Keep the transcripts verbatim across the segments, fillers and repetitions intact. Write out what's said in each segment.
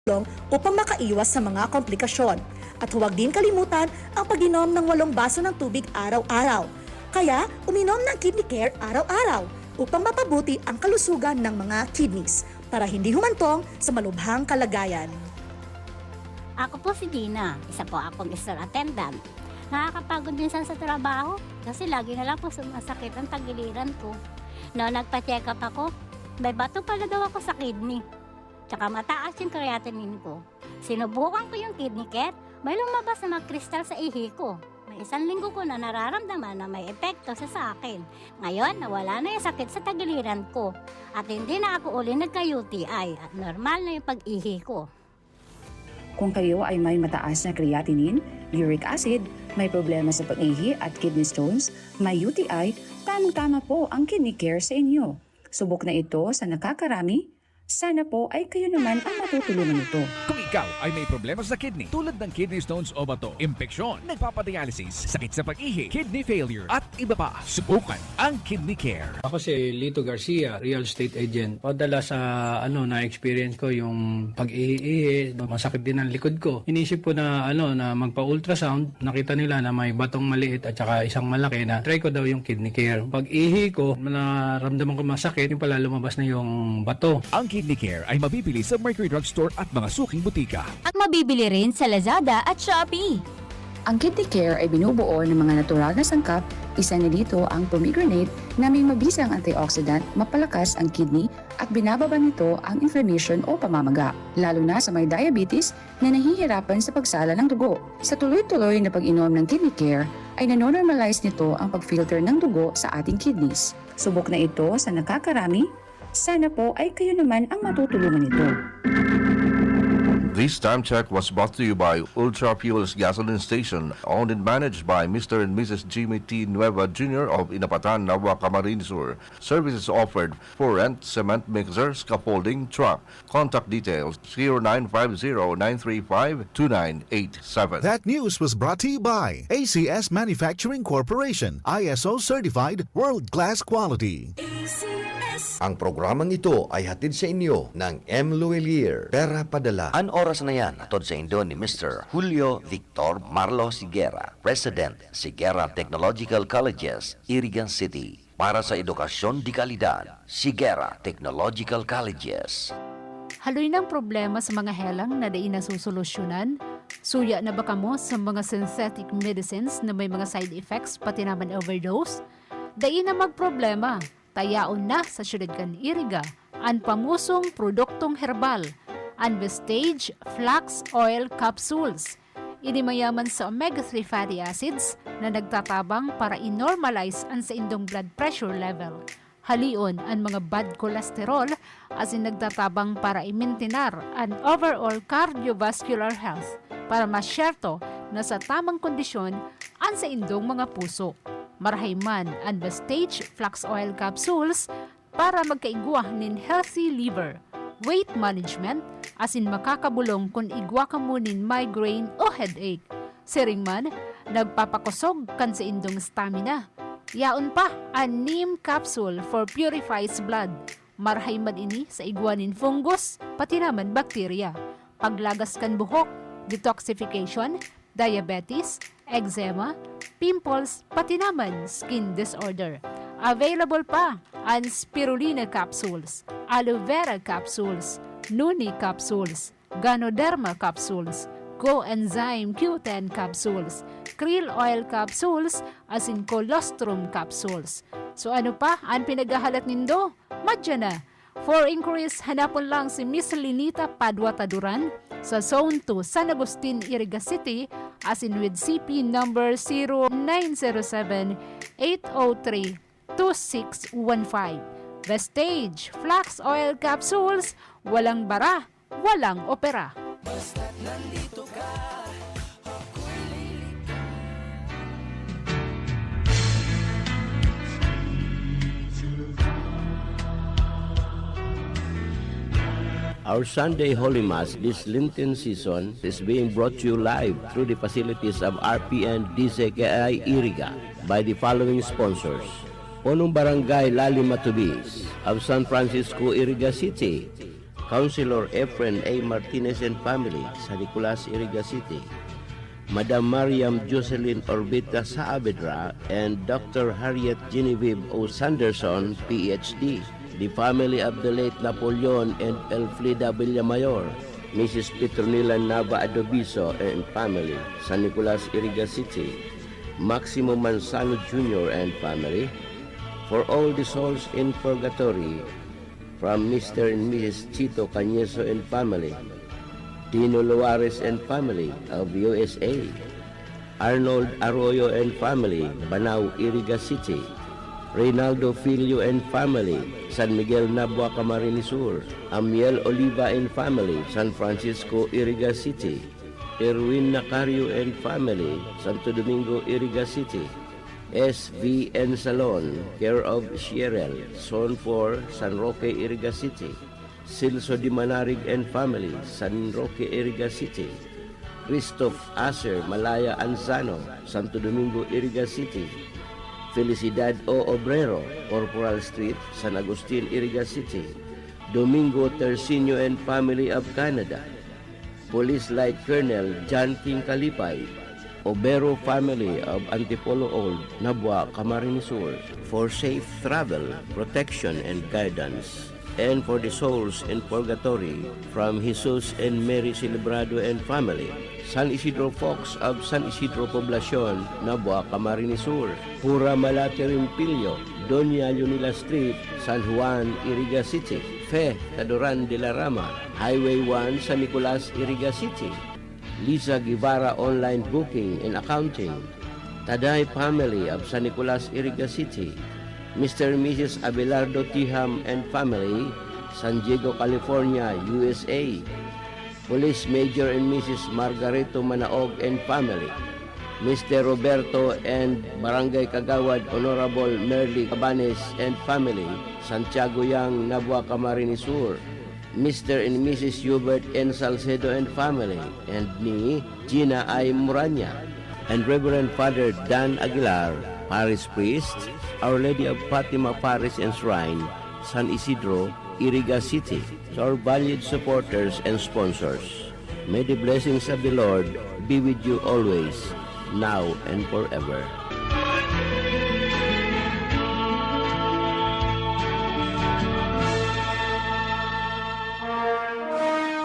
tulong upang makaiwas sa mga komplikasyon. At huwag din kalimutan ang pag-inom ng walong baso ng tubig araw-araw. Kaya, uminom ng Kidney Care araw-araw upang mapabuti ang kalusugan ng mga kidneys para hindi humantong sa malubhang kalagayan. Ako po si Dina, isa po akong store attendant. Nakakapagod minsan sa trabaho kasi lagi na lang po sumasakit ang tagiliran ko. Noong nagpa-check up ako, may bato pala daw ako sa kidney. Tsaka mataas yung creatinine ko. Sinubukan ko yung Kidney Care, may lumabas na mga kristal sa ihi ko. May isang linggo ko na nararamdaman na may epekto sa sa akin. Ngayon, nawala na yung sakit sa tagiliran ko. At hindi na ako uli nagka-U T I at normal na yung pag-ihi ko. Kung kayo ay may mataas na creatinine, uric acid, may problema sa pag-ihi at kidney stones, may U T I, tamang-tama po ang Kidney Care sa inyo. Subok na ito sa nakakarami. Sana po ay kayo naman ang matutulungan nito. Kung ikaw ay may problema sa kidney tulad ng kidney stones o bato, impeksyon, nagpapadialysis, sakit sa pag-ihi, kidney failure, at iba pa, subukan ang Kidney Care. Ako si Lito Garcia, real estate agent. Padala sa ano na experience ko yung pag-ihi-ihi, masakit din ang likod ko. Inisip ko na ano na magpa-ultrasound, nakita nila na may batong maliit at saka isang malaki na try ko daw yung Kidney Care. Pag-ihi ko, naramdaman ko masakit, yung pala lumabas na yung bato. Ang Kidney Care ay mabibili sa Mercury Drugstore at mga suking butika. At mabibili rin sa Lazada at Shopee. Ang Kidney Care ay binubuo ng mga natural na sangkap, isa na dito ang pomegranate na may mabisang antioxidant, mapalakas ang kidney at binababa nito ang inflammation o pamamaga, lalo na sa may diabetes na nahihirapan sa pagsala ng dugo. Sa tuloy-tuloy na pag-inom ng Kidney Care ay nanonormalize nito ang pag-filter ng dugo sa ating kidneys. Subok na ito sa nakakarami. Sana po ay kayo naman ang matutulungan nito. This time check was brought to you by Ultra Fuels Gasoline Station, owned and managed by Mister and Missus Jimmy T. Nueva Junior of Inapatan, Nabua, Camarines Sur. Services offered for rent, cement mixer, scaffolding, truck. Contact details zero nine five zero nine three five two nine eight seven. That news was brought to you by A C S Manufacturing Corporation, I S O certified, world-class quality. Ang programang ito ay hatid sa inyo ng M. Luelier, Pera Padala. An oras na yan, hatod sa indo ni Mister Julio Victor Marlo Sigera, President, Sigera Technological Colleges, Iriga City. Para sa edukasyon de kalidad, Sigera Technological Colleges. Haloy nang problema sa mga helang na dai nasosolusyonan? Suya na ba kamo sa mga synthetic medicines na may mga side effects pati naman overdose? Dai na magproblema, ta yaon na sa siyudad kan Iriga an pamosong produktong herbal, an Vestige Flax Oil Capsules. Ini mayaman sa omega three fatty acids na nagtatabang para i-normalize an saindong blood pressure level. Halion an mga bad cholesterol asin nagtatabang para i-mintinar an overall cardiovascular health para masyerto na sa tamang kondisyon an saindong mga puso. Marahay man an Vestige Flax Oil Capsules para magkaigwa nin healthy liver, weight management, asin makakabolong kun igwa kamo nin migraine o headache. Siring man, nagpapakosog kan saindong stamina. Yaon pa an Neem Capsule for purifies blood. Marahay man ini sa igwa nin fungus, pati naman bakterya. Paglagas kan buhok, detoxification, diabetes, eczema, pimples, pati naman skin disorder. Available pa an spirulina capsules, aloe vera capsules, noni capsules, ganoderma capsules, coenzyme Q ten capsules, krill oil capsules, asin colostrum capsules. So ano pa an pinaghahalat nindo? Madya na! For inquiries, hanapon lang si Miss Linita Padua Taduran sa Zone two, San Agustin, Iriga City, asin with C P number zero nine zero seven, eight oh three, two six one five. Vestige Flax Oil Capsules, walang bara, walang opera. Basta't nandito ka, ako'y lilipad. Our Sunday Holy Mass this Lenten season is being brought to you live through the facilities of R P N D C K I Iriga by the following sponsors: Punong Barangay Lali Matubis of San Francisco, Iriga City, Councilor Efren A. Martinez and family, San Nicolas, Iriga City. Madam Mariam Jocelyn Orbita Saavedra and Doctor Harriet Genevieve O. Sanderson, P H D. The family of the late Napoleon and Elfrida Villamayor, Missus Petronila Nava Adobiso and family, San Nicolas, Iriga City. Maximo Manzano Junior and family. For all the souls in purgatory, from Mister and Missus Chito Cañeso and family, Dino Loares and family of U S A, Arnold Arroyo and family, Banao, Iriga City, Reynaldo Filio and family, San Miguel, Nabua, Camarines Sur, Amiel Oliva and family, San Francisco, Iriga City, Erwin Nacario and family, Santo Domingo, Iriga City, S V N Salon, care of Shierel, Zone four, San Roque, Iriga City, Celso Dimanarig and family, San Roque, Iriga City, Christoph Aser Malaya Anzano, Santo Domingo, Iriga City, Felicidad O. Obrero, Corporal Street, San Agustin, Iriga City, Domingo Terciño and family of Canada, Police Light Colonel John King Kalipay, Obero family of Antipolo Old, Nabua, Camarines Sur, for safe travel, protection, and guidance, and for the souls in purgatory, from Jesus and Mary Celebrado and family, San Isidro Fox of San Isidro Poblacion, Nabua, Camarines Sur, Pura Malate Rimpilyo, Doña Leonila Street, San Juan, Iriga City, Fe Tadoran de la Rama, Highway one, San Nicolas, Iriga City, Lisa Guevara Online Booking and Accounting, Taday family of San Nicolas, Iriga City, Mister and Missus Abelardo Tiham and family, San Diego, California, U S A, Police Major and Missus Margarito Manaog and family, Mister Roberto and Barangay Kagawad Honorable Merly Cabanes and family, Santiago Yang, Nabua, Camarines Sur, Mister and Missus Hubert N. Salcedo and family, and ni Gina I. Muranya, and Reverend Father Dan Aguilar, Parish Priest, Our Lady of Fatima Parish and Shrine, San Isidro, Iriga City. To our valued supporters and sponsors, may the blessings of the Lord be with you always, now and forever.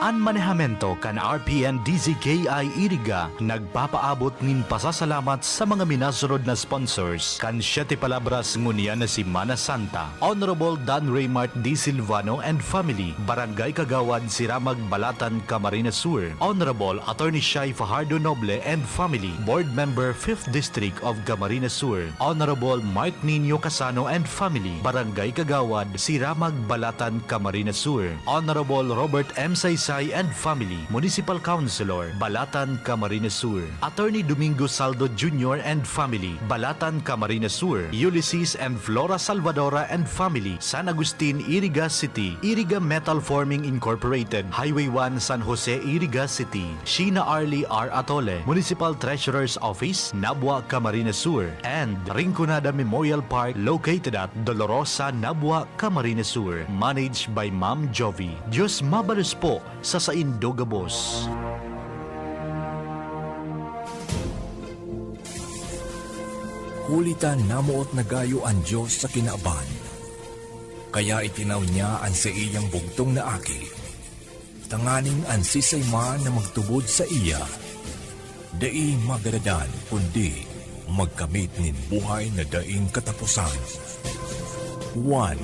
An manehamento kan R P N D Z K I Iriga nagpapaabot nin pasasalamat sa mga minasunod na sponsors kan Siete Palabras ngunyan na Semana Santa: Honorable Dan Raymart D. Silvano and family, Barangay Kagawad, Siramag, Balatan, Camarines Sur; Honorable Attorney Shai Fajardo Noble and family, Board Member, Fifth District of Camarines Sur; Honorable Mark Nino Casano and family, Barangay Kagawad, Siramag, Balatan, Camarines Sur; Honorable Robert M. Saysay and family, Municipal Councilor, Balatan, Camarines Sur; Attorney Domingo Saldo Junior and family, Balatan, Camarines Sur; Ulysses and Flora Salvadora and family, San Agustin, Iriga City; Iriga Metal Forming Incorporated, Highway one, San Jose, Iriga City; Sheena Arlie R. Atole, Municipal Treasurer's Office, Nabua, Camarines Sur; and Rinconada Memorial Park, located at Dolorosa, Nabua, Camarines Sur. Managed by Ma'am Jovi. Diyos mabalos po sa saindo gabos. Huli ta namoot na gayo an Dios sa kinaban, kaya itinaw niya an saiyang bugtong na Aki, tanganing an siisay man na magtubod saiya, dai magadadan, kundi magkamit nin buhay na daing kataposan. Juan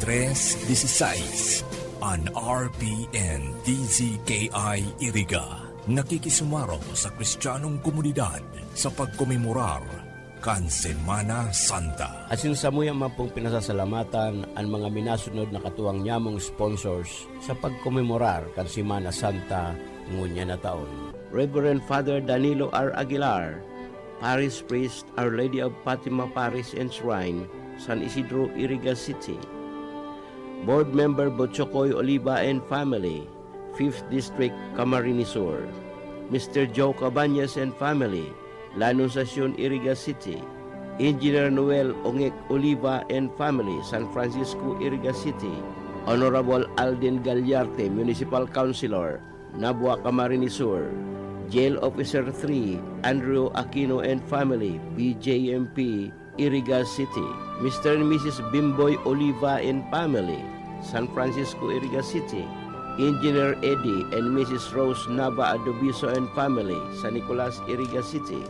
tres dieciséis, an R P N D Z K I Iriga, nakikisumarong sa Kristiyanong komunidad sa pagkomemorar kan Semana Santa. Asin samuya man pong pinasasalamatan an mga minasunod na katuwang nyamong sponsors sa pagkomemorar kan Semana Santa ngunyan na taon. Reverend Father Danilo R. Aguilar, Parish Priest, Our Lady of Fatima Parish and Shrine, San Isidro, Iriga City. Board Member Bochokoy Oliva and family, Fifth District, Camarines Sur. Mister Joe Cabañas and family, La Anunciacion, Iriga City. Engineer Noel Ongek Oliva and family, San Francisco, Iriga City. Honorable Alden Gallarte, Municipal Councilor, Nabua, Camarines Sur, Jail Officer three, Andrew Aquino and family, B J M P, Iriga City, Mister and Missus Bimboy Oliva and family, San Francisco, Iriga City, Engineer Eddie and Missus Rose Nava Adobiso and family, San Nicolas, Iriga City,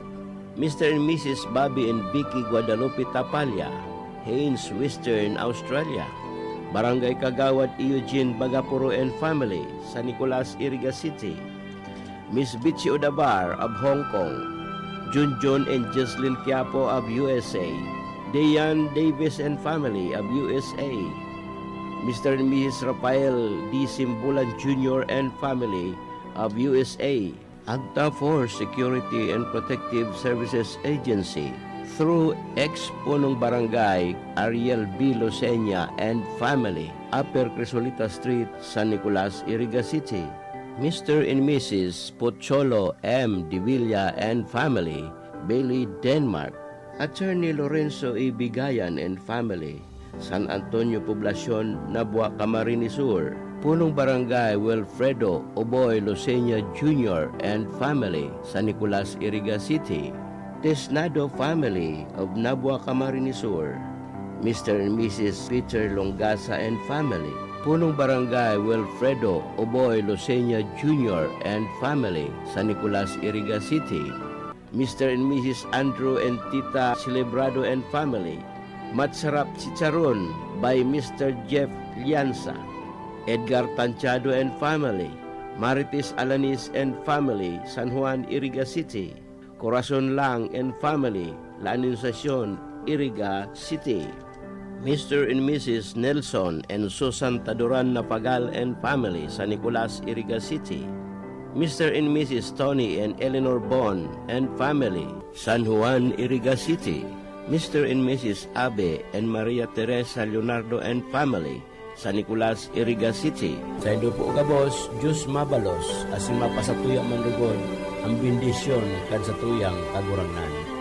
Mister and Missus Bobby and Vicky Guadalupe Tapalla, Haynes, Western Australia, Barangay Kagawad Eugene Bagapuro and family, San Nicolas, Iriga City, Miss Bitsi Odabar of Hong Kong, Junjun and Jocelyn Quiapo of U S A, Dayan Davis and family of U S A, Mister and Missus Rafael D. Simbulan Junior and family of U S A, Agta for Security and Protective Services Agency, through ex-punong barangay Ariel B. Loseña and family, Upper Crisolita Street, San Nicolas, Iriga City. Mister and Missus Pocholo M. Divilla and family, Bailey, Denmark. Attorney Lorenzo E. Bigayan and family, San Antonio Poblacion, Nabua, Camarines Sur. Punong Barangay Wilfredo Oboy Loseña Junior and family, San Nicolas, Iriga City. Tesnado family of Nabua, Camarines Sur. Mister and Missus Peter Longasa and family. Punong Barangay Wilfredo Oboy Loseña Junior and family, San Nicolas, Iriga City. Mister and Missus Andrew and Tita Celebrado and family, Matsarap Chicharon by Mister Jeff Lianza, Edgar Tanchado and family, Marites Alanis and family, San Juan, Iriga City, Corazon Lang and family, La Anunciacion, Iriga City. Mister and Missus Nelson and Susan Taduran Napagal and family, San Nicolas, Iriga City. Mister and Missus Tony and Eleanor Bon and family, San Juan, Iriga City. Mister and Missus Abe and Maria Teresa Leonardo and family, San Nicolas, Iriga City. Saindo po gabos, Diyos mabalos, asin mapasatuya man lugod ang bendisyon kan satuyang Kagurangnan.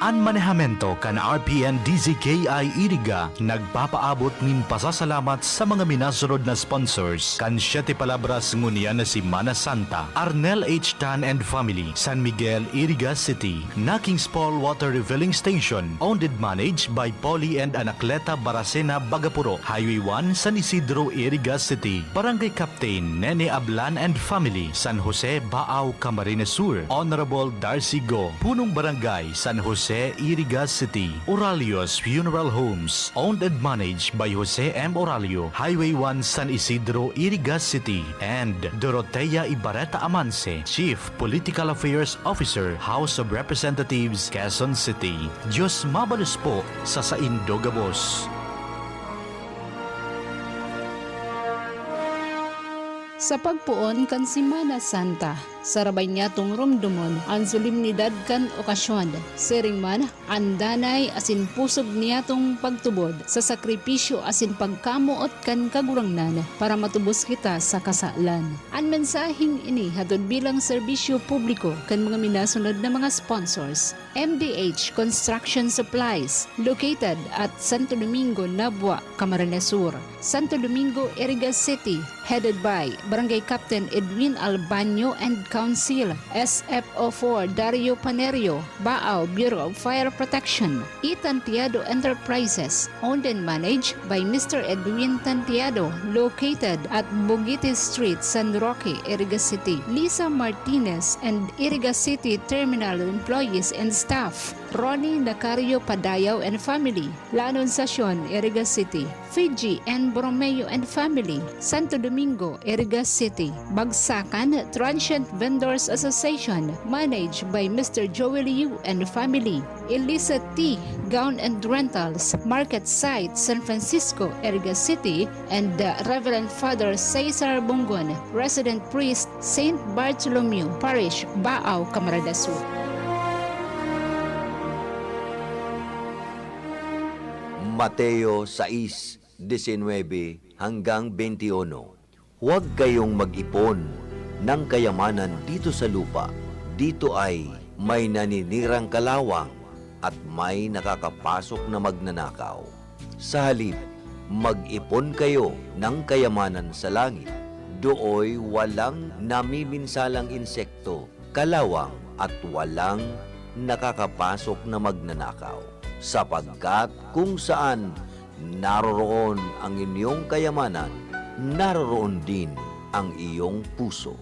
An manehamento kan R P N D Z K I Iriga nagpapaabot nin pasasalamat sa mga minasunod na sponsors kan Siete Palabras ngunyan na Semana Santa: Arnel H. Tan and family, San Miguel, Iriga City; Naking's Paul Water Refilling Station, owned and managed by Polly and Anacleta Baracena Bagapuro, Highway one, San Isidro, Iriga City; Barangay Captain Nene Ablan and family, San Jose, Baao, Camarines Sur, Honorable Darcy Go, Punong Barangay, San Jose, Iriga City; Oralio's Funeral Homes, owned and managed by Jose M. Oralio, Highway one, San Isidro, Iriga City; and Dorotea Ibarreta Amanse, Chief Political Affairs Officer, House of Representatives, Quezon City. Diyos mabalos po sa saindo gabos. Sa pagpoon kan Semana Santa, sarabay niyatong romdomon an solemnidad kan okasyon. Siring man, an danay asin pusog niyatong pagtubod sa sakripisyo asin pagkamoot kan Kagurangnan para matubos kita sa kasalan. An mensaheng ini hatod bilang serbisyo publiko kan mga minasunod na mga sponsors: M D H Construction Supplies, located at Santo Domingo, Nabua, Camarines Sur; Santo Domingo, Iriga City, headed by Barangay Captain Edwin Albaño and Council; S F O four Dario Panerio, Baao, Bureau of Fire Protection; E. Tantiado Enterprises, owned and managed by Mister Edwin Tantiado, located at Bugiti Street, San Roque, Iriga City; Lisa Martinez and Iriga City Terminal employees and staff; Ronnie Nacario Padayaw and family, La Anunciacion, Iriga City; Fiji and Borromeo and family, Santo Domingo, Iriga City; Bagsakan Transient Vendors Association, managed by Mister Joey Liu and family; Elisa T Gown and Rentals, Market Site, San Francisco, Iriga City; and, uh, Reverend Father Cesar Bongon, Resident Priest, Saint Bartholomew Parish, Baao, Camarines Sur. Mateo sais, diecinuebe hanggang bente uno. Huwag kayong mag-ipon ng kayamanan dito sa lupa. Dito ay may naninirang kalawang at may nakakapasok na magnanakaw. Sa halip, mag-ipon kayo ng kayamanan sa langit. Dooy walang namiminsalang insekto, kalawang at walang nakakapasok na magnanakaw. Sapagkat kung saan naroroon ang inyong kayamanan, naroroon din ang iyong puso.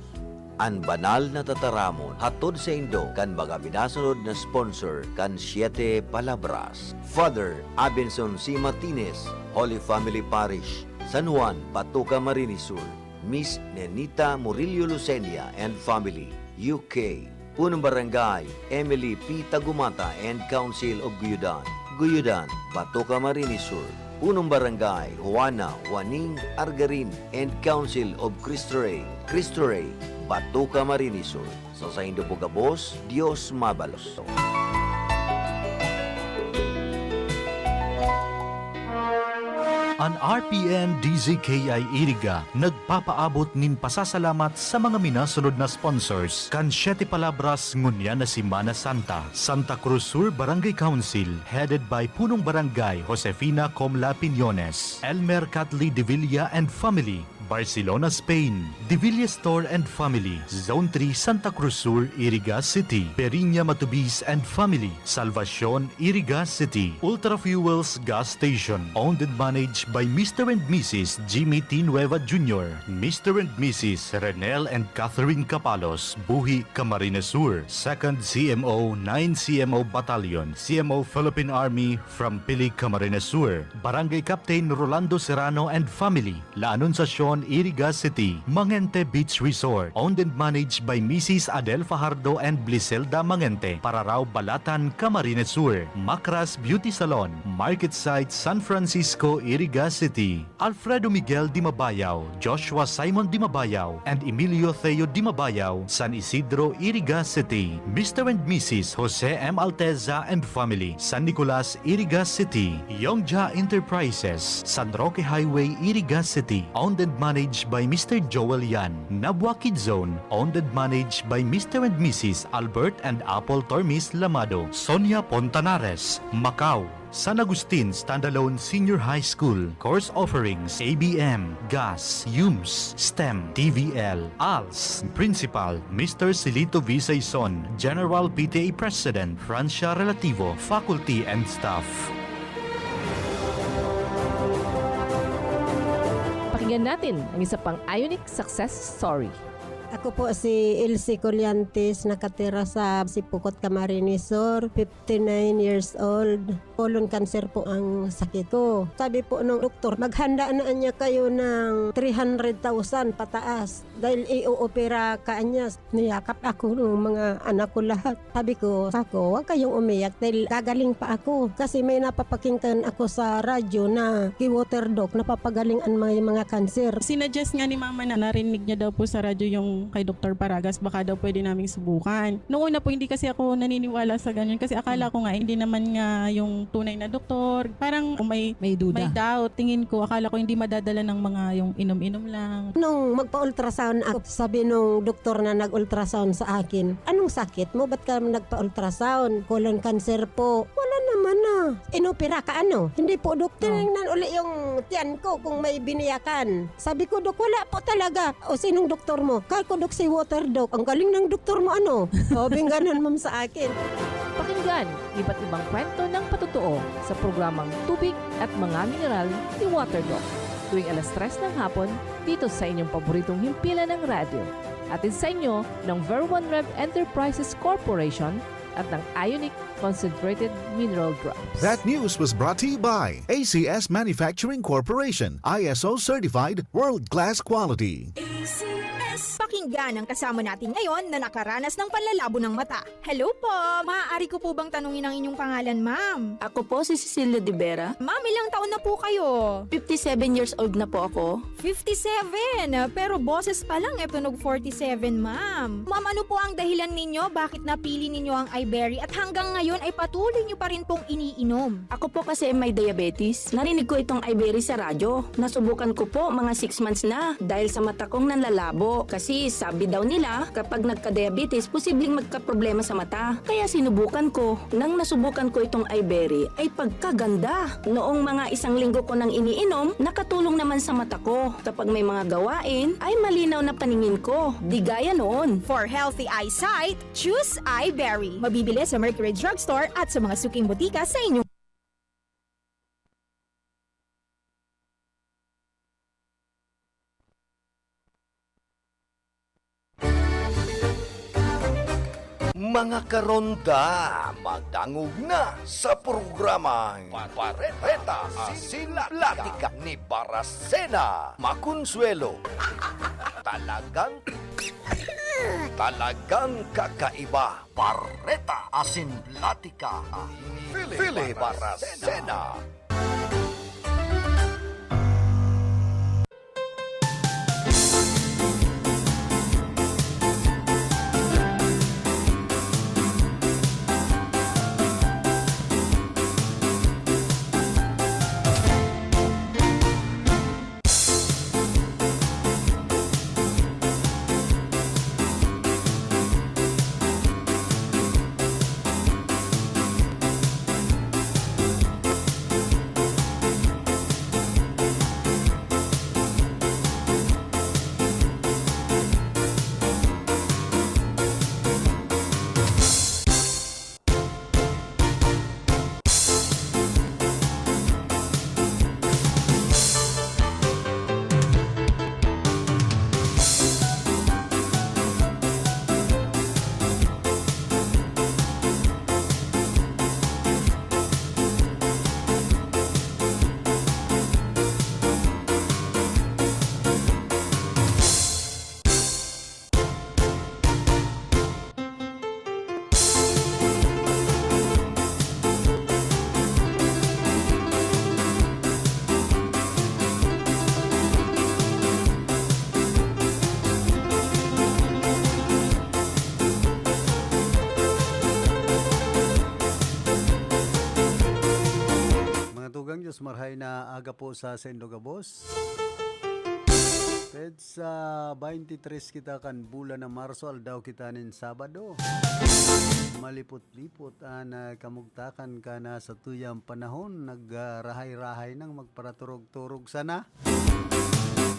An banal na tataramon hatod saindo kan mga minasunod na sponsor kan Siete Palabras: Father Abenson C. Martinez, Holy Family Parish, San Juan, Batoka, Camarines Sur; Miss Nenita Murillo Lucenia and family, U K; Punong Barangay Emily P. Tagumata and Council of Guyudan, Guyudan, Batoka, Camarines Sur; Punong Barangay Juana Juaning Argarin and Council of Cristo Rey, Cristo Rey, Batoka, Camarines Sur. Sa saindo po gabos, Dios mabalos. An R P N D Z K I Iriga nagpapaabot nin pasasalamat sa mga minasunod na sponsors kan Siete Palabras ngunyan na Semana Santa: Santa Cruz Sur Barangay Council, headed by Punong Barangay Josefina Comla Piñones, Elmer Catli Devilla and family, Barcelona, Spain; Devilla Store and Family, Zone three, Santa Cruz Sur, Iriga City; Periña Matubis and Family, Salvacion, Iriga City; Ultra Fuels Gas Station, owned and managed by Mister and Missus Jimmy T. Nueva Junior, Mister and Missus Renel and Catherine Capalos, Buhi, Camarines Sur; Second C M O, nine C M O Battalion, C M O Philippine Army, from Pili, Camarines Sur; Barangay Captain Rolando Serrano and family, La Anunciacion, Iriga City; Mangente Beach Resort, owned and managed by Missus Adel Fajardo and Bliselda Mangente, Pararao, Balatan, Camarines Sur; Macras Beauty Salon, Market Site, San Francisco, Iriga City; Alfredo Miguel Dimabayaw, Joshua Simon Dimabayaw, and Emilio Theo Dimabayaw, San Isidro, Iriga City; Mister and Missus Jose M. Alteza and family, San Nicolas, Iriga City; Yongja Enterprises, San Roque Highway, Iriga City, owned and managed by Mister Joel Yan; Nabua Kid Zone, owned and managed by Mister and Missus Albert and Apple Tormes Lamado, Sonia Pontanares, Macau; San Agustin Standalone Senior High School. Course offerings: A B M, GAS, UMS, STEM, T V L, als, Principal, Mister Silito V. Saison, General P T A President, Francia Relativo, faculty and staff. Pakinggan natin ang isa pang Ionic success story. Ako po si Elsie Colliantes, nakatira sa Sipocot, Camarines Sur, fifty-nine years old. Colon cancer po ang sakit ko. Sabi po nung doktor, "Maghanda na niya kayo ng three hundred thousand pataas dahil i-oopera ka niya." Niyakap ako ng mga anak ko lahat. Sabi ko, "Ako, huwag kayong umiyak dahil gagaling pa ako." Kasi may napapakinggan ako sa radyo na ki-water doc, napapagaling ang may mga cancer. Sinuggest nga ni Mama na narinig niya daw po sa radyo yung kay Doktor Paragas, baka daw pwede naming subukan. Noong una po, hindi kasi ako naniniwala sa ganyan kasi akala ko nga hindi naman nga yung tunay na doktor. Parang may, May duda. may doubt. Tingin ko, akala ko hindi madadala ng mga yung inom-inom lang. Nung magpa-ultrasound ako, sabi nung doktor na nag-ultrasound sa akin, "Anong sakit mo? Ba't ka nagpa-ultrasound?" "Colon cancer po." "Wala naman na. Inopera ka ano?" "Hindi po, Dok. Oh. Tinignan uli yung tiyan ko kung may biniyakan." Sabi ko, "Dok, wala po talaga." "O, sinong doktor mo?" "Kay ko, Dok, si Water Doc." "Ang galing ng doktor mo, ano?" Sabi ng ganun, ma'am, sa akin. Pakinggan iba't ibang kwento ng patotoo sa programang Tubig at Mga Mineral ni Water Doc, tuwing alas tres ng hapon, dito sa inyong paboritong himpilan ng radyo. Hatid sa inyo ng Ver One Rev Enterprises Corporation at ng Ionic Concentrated Mineral Drops. That news was brought to you by A C S Manufacturing Corporation, I S O certified, world-class quality. A C S. Pakinggan ang kasama natin ngayon na nakaranas ng panlalabo ng mata. Hello po! Maaari ko po bang tanungin ang inyong pangalan, ma'am? Ako po si Cecilia De Vera. Ma'am, ilang taon na po kayo? Fifty-seven years old na po ako. Fifty-seven? Pero boses pa lang, eh, tunog forty-seven, ma'am. Ma'am, ano po ang dahilan ninyo bakit napili ninyo ang Iberry at hanggang ngayon ay patuloy nyo pa rin pong iniinom? Ako po kasi may diabetes. Narinig ko itong Iberry sa radyo. Nasubukan ko po mga six months na dahil sa mata kong nanlalabo. Kasi Sabi daw nila, kapag nagka-diabetes, posibleng magkaproblema sa mata. Kaya sinubukan ko. Nang nasubukan ko itong Iberry, ay pagkaganda! Noong mga isang linggo ko nang iniinom, nakatulong naman sa mata ko. Kapag may mga gawain, ay malinaw na paningin ko. Di gaya noon. For healthy eyesight, choose Iberry. Mabibili sa Mercury Drugstore at sa mga suking botika sa inyong Mga karonda, magdangog na sa programang Bareta Asin Platika ni Barasena Maconsuelo. Talagang, talagang kakaiba. Bareta Asin Platika ni Philip Barasena. Mga tugang, Diyos marhay na aga po sa saindo gabos. Petsa baynte tres kita kan bulan na Marso, aldaw kita nin Sabado. Malipot-lipot an, ah, kamugtakan kan, ah, satuyang panahon, nagrahay-rahay nang magparaturog-turog sana.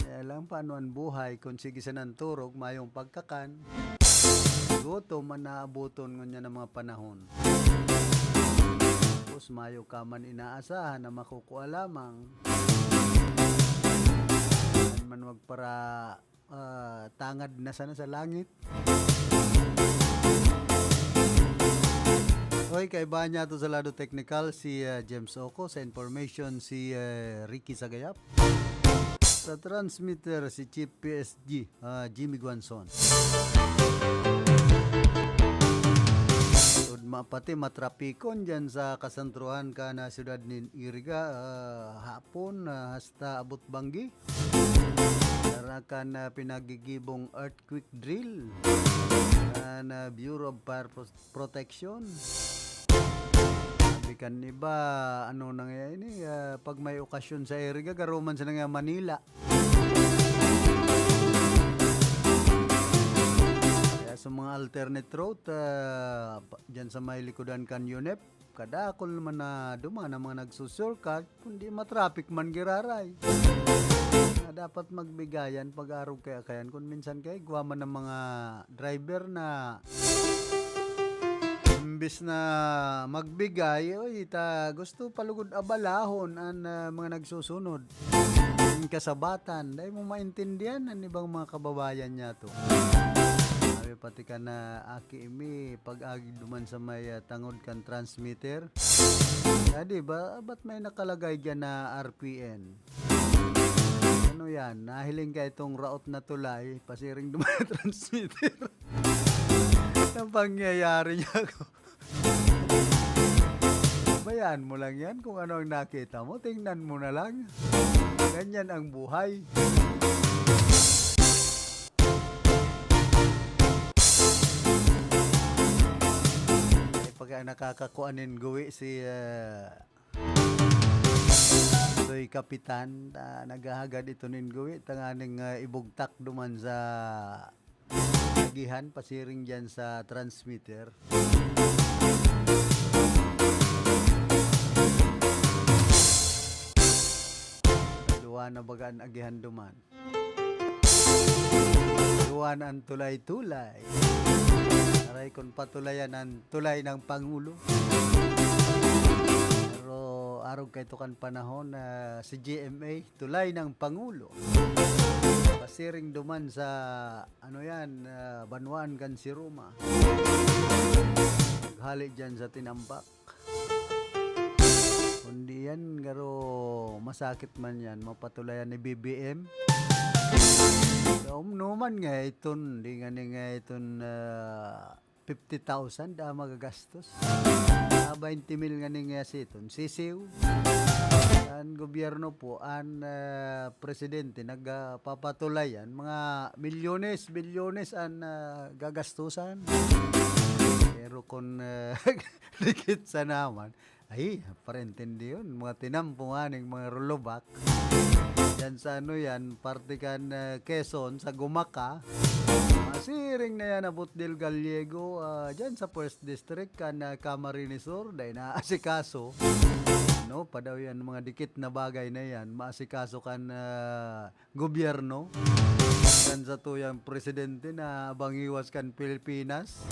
Kaya lang, paano an buhay kun sige sanang turog, mayong pagkakan? Gutom an naaboton ngunyan na mga panahon. Tapos mayo ka man inaasahan na makukua lamang. Yan man magpara, ah, tangad na sana sa langit. Oy, kaibahan niya to sa lado technical, si, ah, James Oco. Sa information, si, ah, Ricky Sagayap. Sa transmitter, si Chief P S G, ah, Jimmy Guanzon. Tugma pati matrapikon dyan sa kasentruhan kan, ah, siyudad nin Iriga, ah, hapon, ah, hasta abot banggi. Dara kan, ah, pinagigibong earthquake drill kan, ah, Bureau of Fire Pro-, Protection. Sabi kan iba, ano nangyayari ini, ah, pag may okasyon sa Iriga, garo man sila nga Manila. Kaya sa mga alternate route, ah, pa-, dyan sa may likodan kan UNEP, kadakol naman na duman ang mga nagsusurkat, kundi matraffic man giraray. Na dapat magbigayan pag-arog kaya kayan, kung minsan kay igwa man ang mga driver na imbis na magbigay, oy, ta gusto palugod abalahon an, ah, mga nagsusunod. An kasabatan, dai mo maintindihan an ibang mga kababayan niyato. Sabi pati kan, ah, aki mi, pag-agi duman sa may, ah, tangod kan transmitter. Kaya di ba, ba't may nakalagay diyan na R P N? Ano yan? Nahiling ka itong raot na tulay, pasiring duman na transmitter. Ang pangyayari niya ako. Bayaan mo lang yan kung ano ang nakita mo. Tingnan mo na lang. Ganyan ang buhay. Eh, pagka nakakakuan nin guwi si, ah, Toy Kapitan, ah, naghahagad ito nin guwi, tanganing, ah, ibugtak duman sa agihan, pasiring diyan sa transmitter. Duwa na baga an agihan duman. Duwa na an tulay-tulay. Aray, kun patulayan an tulay ng Pangulo. Pero arog kaito kan panahon na si G M A, tulay ng Pangulo. Pasiring duman sa, ano yan, ah, banwaan kan si Roma. Maghali dyan sa Tinampak. Kundi yan, garo masakit man yan, mapatulayan ni B B M. Kaumno man nga iton, di nga ni nga iton, ah, fifty thousand, ah, magagastos. Ah, twenty mil nga ni nga siton, sisiw. An gobyerno po, an, ah, presidente, nagpapatulayan, mga milyones, bilyones an, ah, gagastusan. Pero kun, ah, dikit sa naman, ay, parentindi yun. Mga tinampo nga ning mga rulubak. Diyan sa ano yan, parte kan, ah, Quezon, sa Gumaca. Masiring na yan, abot Del Gallego, ah, diyan sa First District, kan, ah, Camarines Sur, dahil naasikaso. No, pa daw yan, mga dikit na bagay na yan, maasikaso kan, ah, gobyerno, kan satuyang presidente na bangiwas kan Pilipinas.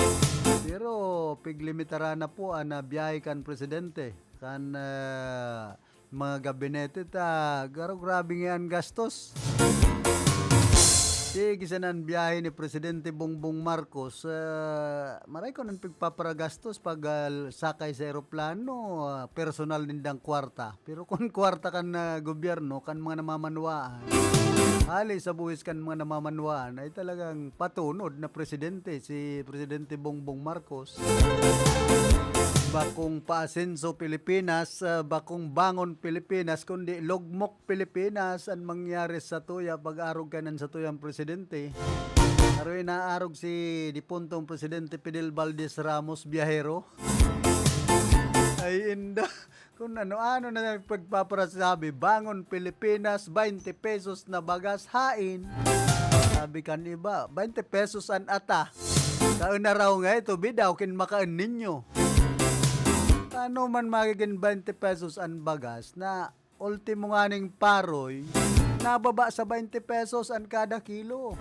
Pero piglimitaran na po an, ah, biyahe kan presidente, kan, ah, mga gabinete ta, garo grabe nga an gastos. Sige, sana an biyahe ni Presidente Bongbong Marcos, ah, maray ko nang pigpaparagastos pag, ah, sakay sa eroplano, ah, personal nindang kwarta. Pero kun kwarta kan, ah, gobyerno, kan mga namamanwaan, hali sa buhis kan mga namamanwaan, ay talagang patunod na presidente, si Presidente Bongbong Marcos. Bakong paasenso Pilipinas, ah, bakong bangon Pilipinas, kundi lugmok Pilipinas an mangyari sa tuya pag-arog kan satuyang presidente. Aroy naarog si dipuntong Presidente Fidel Valdez Ramos, biyahero. Ay, inda. Kung ano-ano na pagpaparasabi, bangon Pilipinas, twenty pesos na bagas, hain. Sabi kan iba, twenty pesos an ata. Kain na raw nga ito, bidaw, kin makain ninyo. Paano man magiging twenty pesos an bagas na ultimo nganing paroy, nababa sa twenty pesos an kada kilo?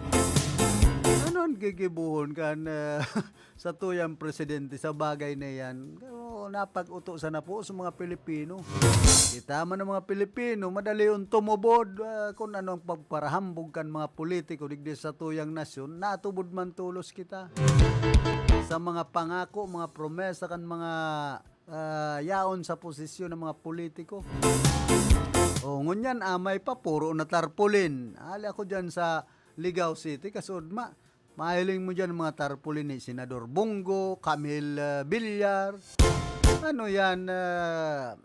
Ano an gigibohon kan, eh, sa tuyang presidente sa bagay na yan? Pero napag-uto sana po sa mga Pilipino. Kita man ang mga Pilipino, madali yung tumubod, ah, kung ano ang pagparahambog kan mga politiko digdi sa tuyang nasyon, natubod man tolos kita. Sa mga pangako, mga promesa kan mga, ah, yaon sa posisyon ng mga politiko. O, ngunyan, amay pa, puro na tarpaulin. Ali ako dyan sa Ligao City, kasudma. Mahiling mo dyan mga tarpaulin ni Senador Bong Go, Camille, ah, Villar. Ano yan, ah,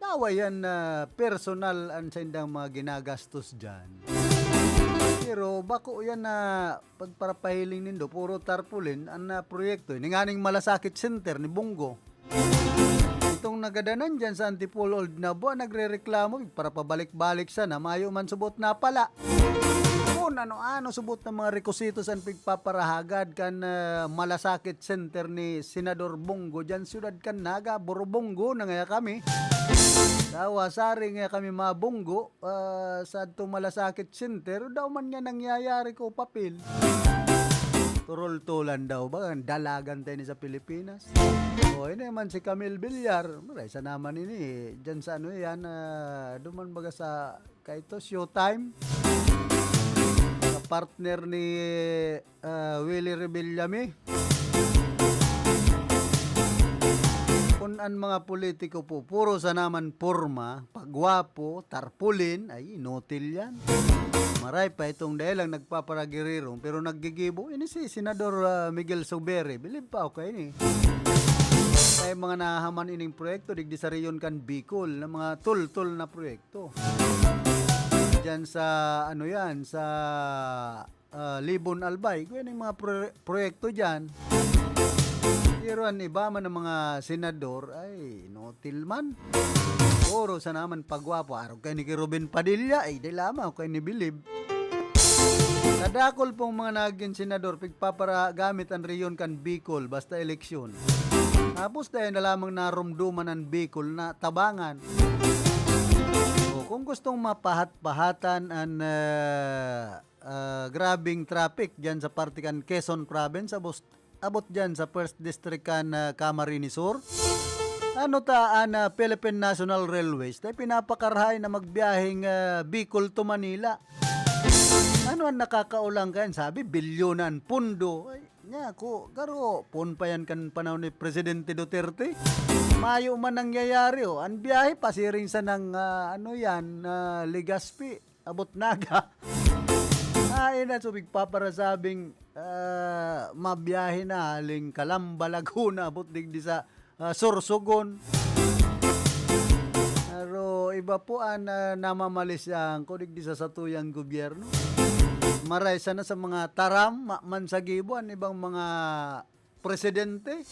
dawa yan na personal an saindang mga ginagastos dyan. Pero bako yan na pagparapahiling nindo, puro tarpaulin an, ah, proyekto. Ini nga ning Malasakit Center ni Bong Go. Itong nagadanan dyan sa Antipolo, Old Nabua, nagrereklamo, para pabalik-balik sana, mayo man subot na pala. Kung ano-ano subot na mga requisitos an pigpaparahagad kan, ah, Malasakit Center ni Senador Bong Go dyan, siyudad kan Naga, Borobongo na ngaya kami. Dawa, sari ngaya kami mabunggo, ah, sa adtong Malasakit Center, daw man nga nangyayari ko papel. Turultulan daw ba? Ang dalagan tayo ni sa Pilipinas. O, ini man si Camille Villar. Maray sa naman ini, eh. Diyan sa ano yan, ah, duman baga sa, kaito, Showtime. Sa partner ni, ah, Willie Rebillame. Kun an mga politiko po, puro sa naman porma, pagwapo, tarpaulin, ay, inutil yan. Maray pa itong dahil lang nagpaparagirirong, pero naggigibo. Ini si Senador, ah, Miguel Subiri, bilib pa ako kaini. Kaya mga nahaman ining proyekto, digdi sa reyon kan Bicol, na mga tultol na proyekto. Diyan sa, ano yan, sa, ah, Libon Albay, kaya yung mga pro-, proyekto diyan. Pero ang iba man ng mga senador, ay, inutil man. Puro sa naman pagwapo. Arog kay ni Robin Padilla, ay, di lamang kay ni Bilib. Kadakol pong mga nagin senador, pigpaparagamit an rehiyon kan Bicol, basta eleksyon. Tapos dai na lamang narumduman an Bicol na tabangan. O, kung gustong mapahat-pahatan an, ah, ah, grabeng traffic diyan sa parte kan Quezon Province, abos-, abot diyan sa First District kan, ah, Camarines Sur. Ano ta an, ah, Philippine National Railways? Tay pinapakarahay na magbiyaheng, ah, Bicol to Manila. Ano an nakakaolang kayan? Sabi, bilyonan pundo. Ay, niya ko, garo, poon pa yan kan panahon ni Presidente Duterte. Mayo man nangyayari, oh. An biyahe, pasiring sa nang, ah, ano yan, ah, Legazpi, abot Naga. Ay, na, so, pigpaparasabing, ah, mabiyahe na, haling Calamba, Laguna, abot digdi sa, ah, Sorsogon. Pero iba po an, ah, namamalisyahan ko digdi sa satuyang gobyerno. Maray sana sa mga taram, ma-, man sa gibo, an ibang mga presidente.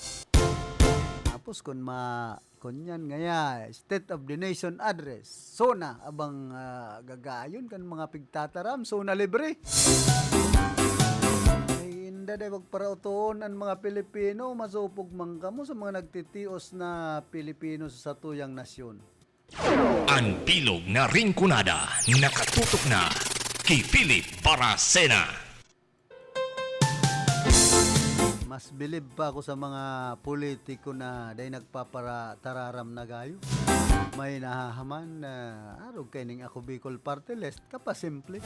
Tapos kun ma-, kun yan ngaya, State of the Nation Address, SONA, abang, ah, gagayon kan mga pigtataram, SONA libre. Ay, inda day, magparautoon an mga Pilipino, masupog man kamo sa mga nagtitios na Pilipino sa satuyang nasyon. An bilog na Rinconada, nakatutok na ki Philip Baracena. Mas bilib pa ako sa mga politiko na dai nagpapara-, tararam na gayo. May nahahaman na arog kaining Ako Bicol Party List, kapasimple.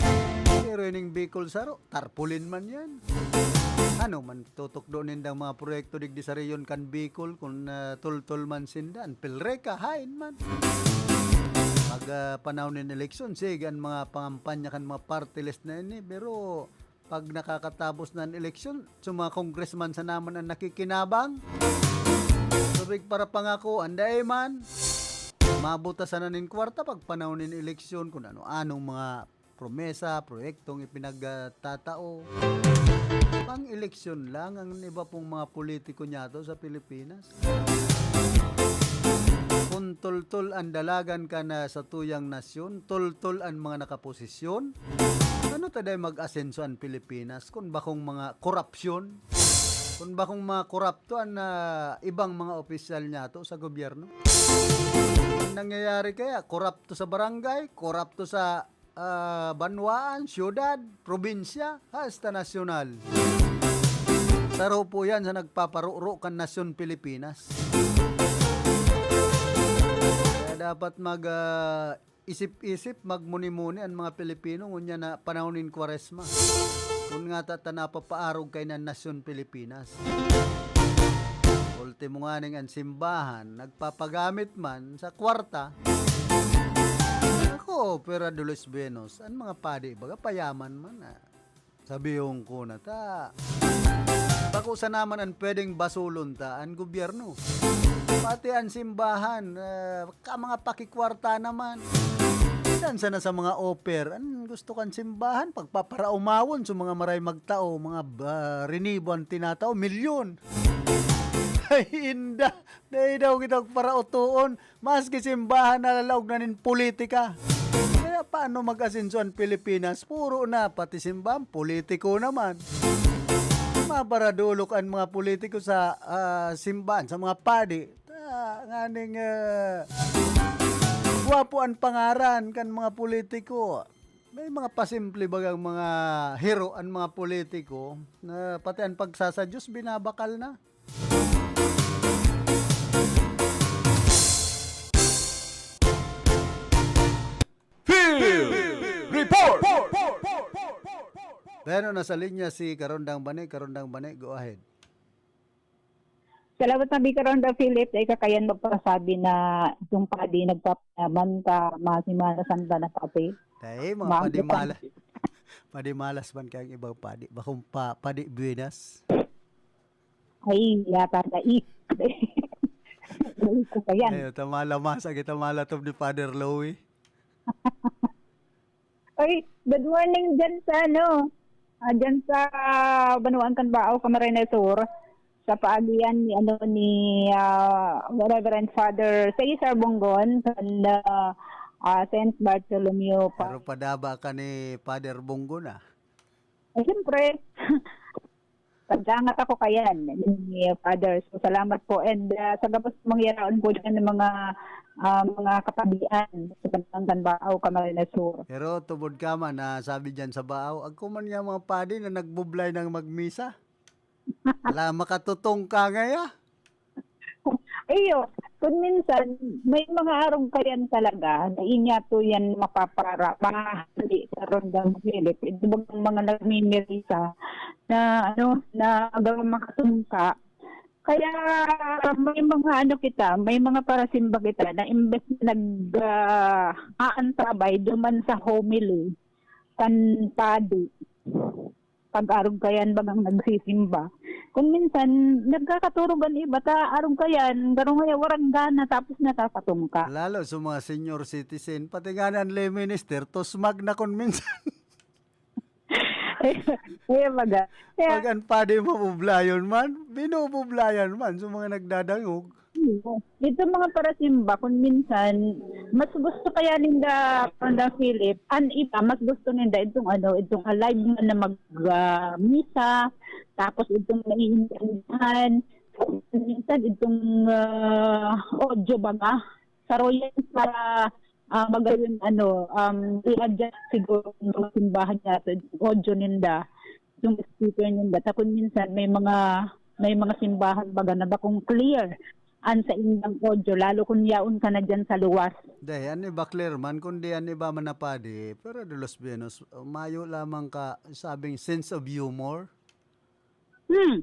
Pero ining Bicol Saro, tarpaulin man yan. Ano man tutukdo nindang mga proyekto digdi sa rehiyon kan Bicol, kun, ah, tultol man sinda, an PhilReCa, hain man. Pag, ah, panahon nin eleksyon, sige an mga pangampanya kan mga party list na ini, pero pag nakakatapos na an eleksyon, so mga congressman sana man an nakikinabang. Tubig para pangako, anday man. Mabuta sana nin kwarta pag panahon nin eleksyon, kung ano-anong mga promesa, proyektong ipinagtatao. Pang-eleksyon lang ang iba pong mga politiko niyato sa Pilipinas. Kun tultol an dalagan kan satuyang nasyon, tultol an mga nakaposisyon, ano ta day mag-asenso an Pilipinas kun bakong mga korapsyon? Kun bakong mga korapto an, ah, ibang mga opisyal niyato sa gobyerno? Ang nangyayari kaya, korapto sa barangay, korapto sa, ah, banwaan, syudad, probinsya, hasta nasyonal. Saro po yan sa nagpaparuro kan nasyon Pilipinas. Kaya dapat mag, ah, isip-isip, magmuni-muni an mga Pilipino ngunyan na panahon nin Kwaresma. Kun ngata ta napapaarog kaiyan an nasyon Pilipinas. Ultimo nganing an simbahan, nagpapagamit man sa kwarta. Ako, Opera de los Buenos, an mga padi, baga payaman man, ah. Sabihon ko na ta, bako sana man an pwedeng basulon ta, an gobyerno. Pati an simbahan, ah, ka mga pakikwarta naman. Minsan sana sa mga oper, an gusto kan simbahan, pagpaparaumawon sa mga maray magtao, mga, ah, rinibo an tinatao, milyon. Ay, inda, dai daw kita parautoon. Maski simbahan na lalaog na nin politika. Kaya paano mag-asenso an Pilipinas? Puro na, pati simbahan, politiko naman. Mabaradulok an mga politiko sa, ah, simbahan, sa mga padi. Ta-, nganing, ah, gwapo an pangaran kan mga politiko. May mga pasimple bagang mga hero an mga politiko na pati an pagsasadyos binabakal na. Field Report! Bueno, nasa linya si Karondang Bane. Karondang Bane, go ahead. Salamat na, Bikaronda Philip. Ay, kakayan magpasabi na itong padi nagpapayaman ka, mga Semana Santa na pati. Ay, mga Mga padi mala-, padi malas man kayang ibang padi. Bakong pa, padi buenas. Ay, yata na i-, Ay, ko pa yan. Ay, tamala masa, kita malatob ni Father Louie. Ay, good morning dyan sa, ano, ah, dyan sa Banwaan kan Bao, Camarines Sur, sa paagian ni, ano, ni, ah, Reverend Father Cesar Bongon kan, ah, ah, Saint Bartholomew Pero Parish. Padaba ka ni Father Bongon, ah. Eh, siyempre, pagdangat ako kayan ni Father. So, salamat po. And, ah, sa gabos mong yaraon po dyan ng mga, ah, mga kapadian sa Bantang Baaw, Camarines Sur. Pero tubod ka man, ah, sabi dyan sa Baaw, "Agko man nga mga padi na nagbublay ng magmisa." Ala, makatutong ka ngaya. Iyo, kung minsan, may mga arog kayan talaga, na inyato yan mapapara, mahahali sa Rondang Philip. Ito bang mga nagmimirisa na, ano, na hanggang makatungka. Kaya may mga ano kita, may mga parasimba kita na imbes na nag, ah, aantabay duman sa homily kan padi, pag-arog kayan bagang nagsisimba. Kung minsan, nagkakaturog an iba, ta arog kayan, garo ngaya warang gana, tapos nakakatungka. Lalo sa mga senior citizen, pati nga an lay minister, tusmag na kun minsan. Kaya baga, kaya Pag an padi mabublayon man, binubublayan man sa mga nagdadangog. Itong mga parasimba, kung minsan, mas gusto kaya ninda, Brother Philip, an iba, mas gusto ninda itong ano, itong alive man na mag, ah, misa, tapos itong naiintindihan. Minsan itong, ah, audio baga, saro yan sa, ah, magayon, ano, um, i-adjust siguro ng mga simbahan natin, audio ninda, yung speaker ninda. Ta kung minsan may mga, may mga simbahan baga na bakong clear an saindang audio, lalo kung yaon ka na diyan sa luwas. Dai, an iba clear man, kundi an iba man na padi, pero de los buenos, mayo lamang ka sabing sense of humor. Hmm.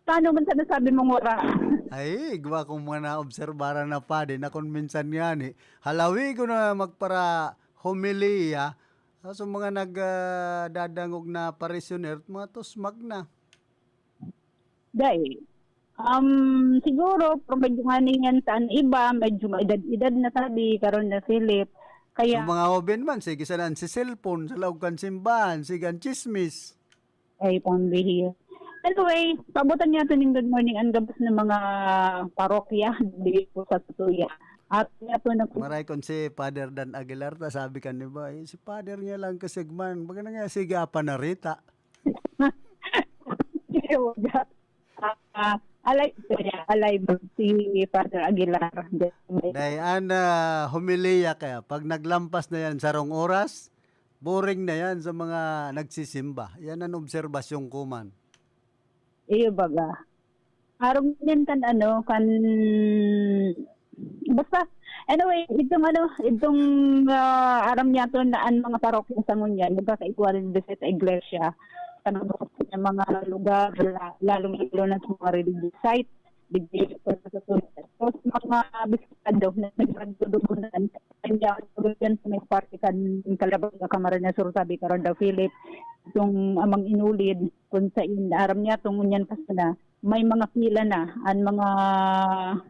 Paano man sana sabi mong wala? Ay, igwa kong mga naobserbaran na padi na kung minsan ngani, halawi ko na magpara-homilya, tapos yung mga nag, ah, dadangog na parishioner, mga tusmag na. Dai. Um, siguro, pero medyo nga niyan sa an iba, medyo maedad-edad na sabi, karon na Philip. Kaya Yung mga hoben man, sige sana an si cellphone, sa laog kan simbahan, sige an chismis. Ay, pambihira. Anyway, paabotan niya to ning good morning ang gabos ng mga parokya, dili po sa Tutuya. At niya to nag- Maray kon si Father Dan Aguilar, ta sabi kan iba, "Eh, si Father niya lang kasigman, baga na nga, sige, apa na rita." Wag. Ah, ah, alive siya, alive si Father Aguilar. Dai, an, ah, homilya kaya, pag naglampas na yan sarong oras, boring na yan sa mga nagsisimba. Yan an obserbasyon ko man. Iyo baga. Arog yan kan ano, kan, basta, anyway, itong ano, itong, ah, aram niya to na an mga parokya sa ngunyan, nagkakaigwa rin sa iglesia, sa mga, sa mga lugar, la-, lalong-lalo na sa mga religious site, digdi sa, sa, sa, sa mga bisitado na nagdadugtunan, kanya, yan sa may parte kan Calabanga, Camarines Sur, sabi karon daw, Philip, itong amang inulid, kung sa in-, aram niya, itong ngunyan pa sana, may mga pila na, an mga,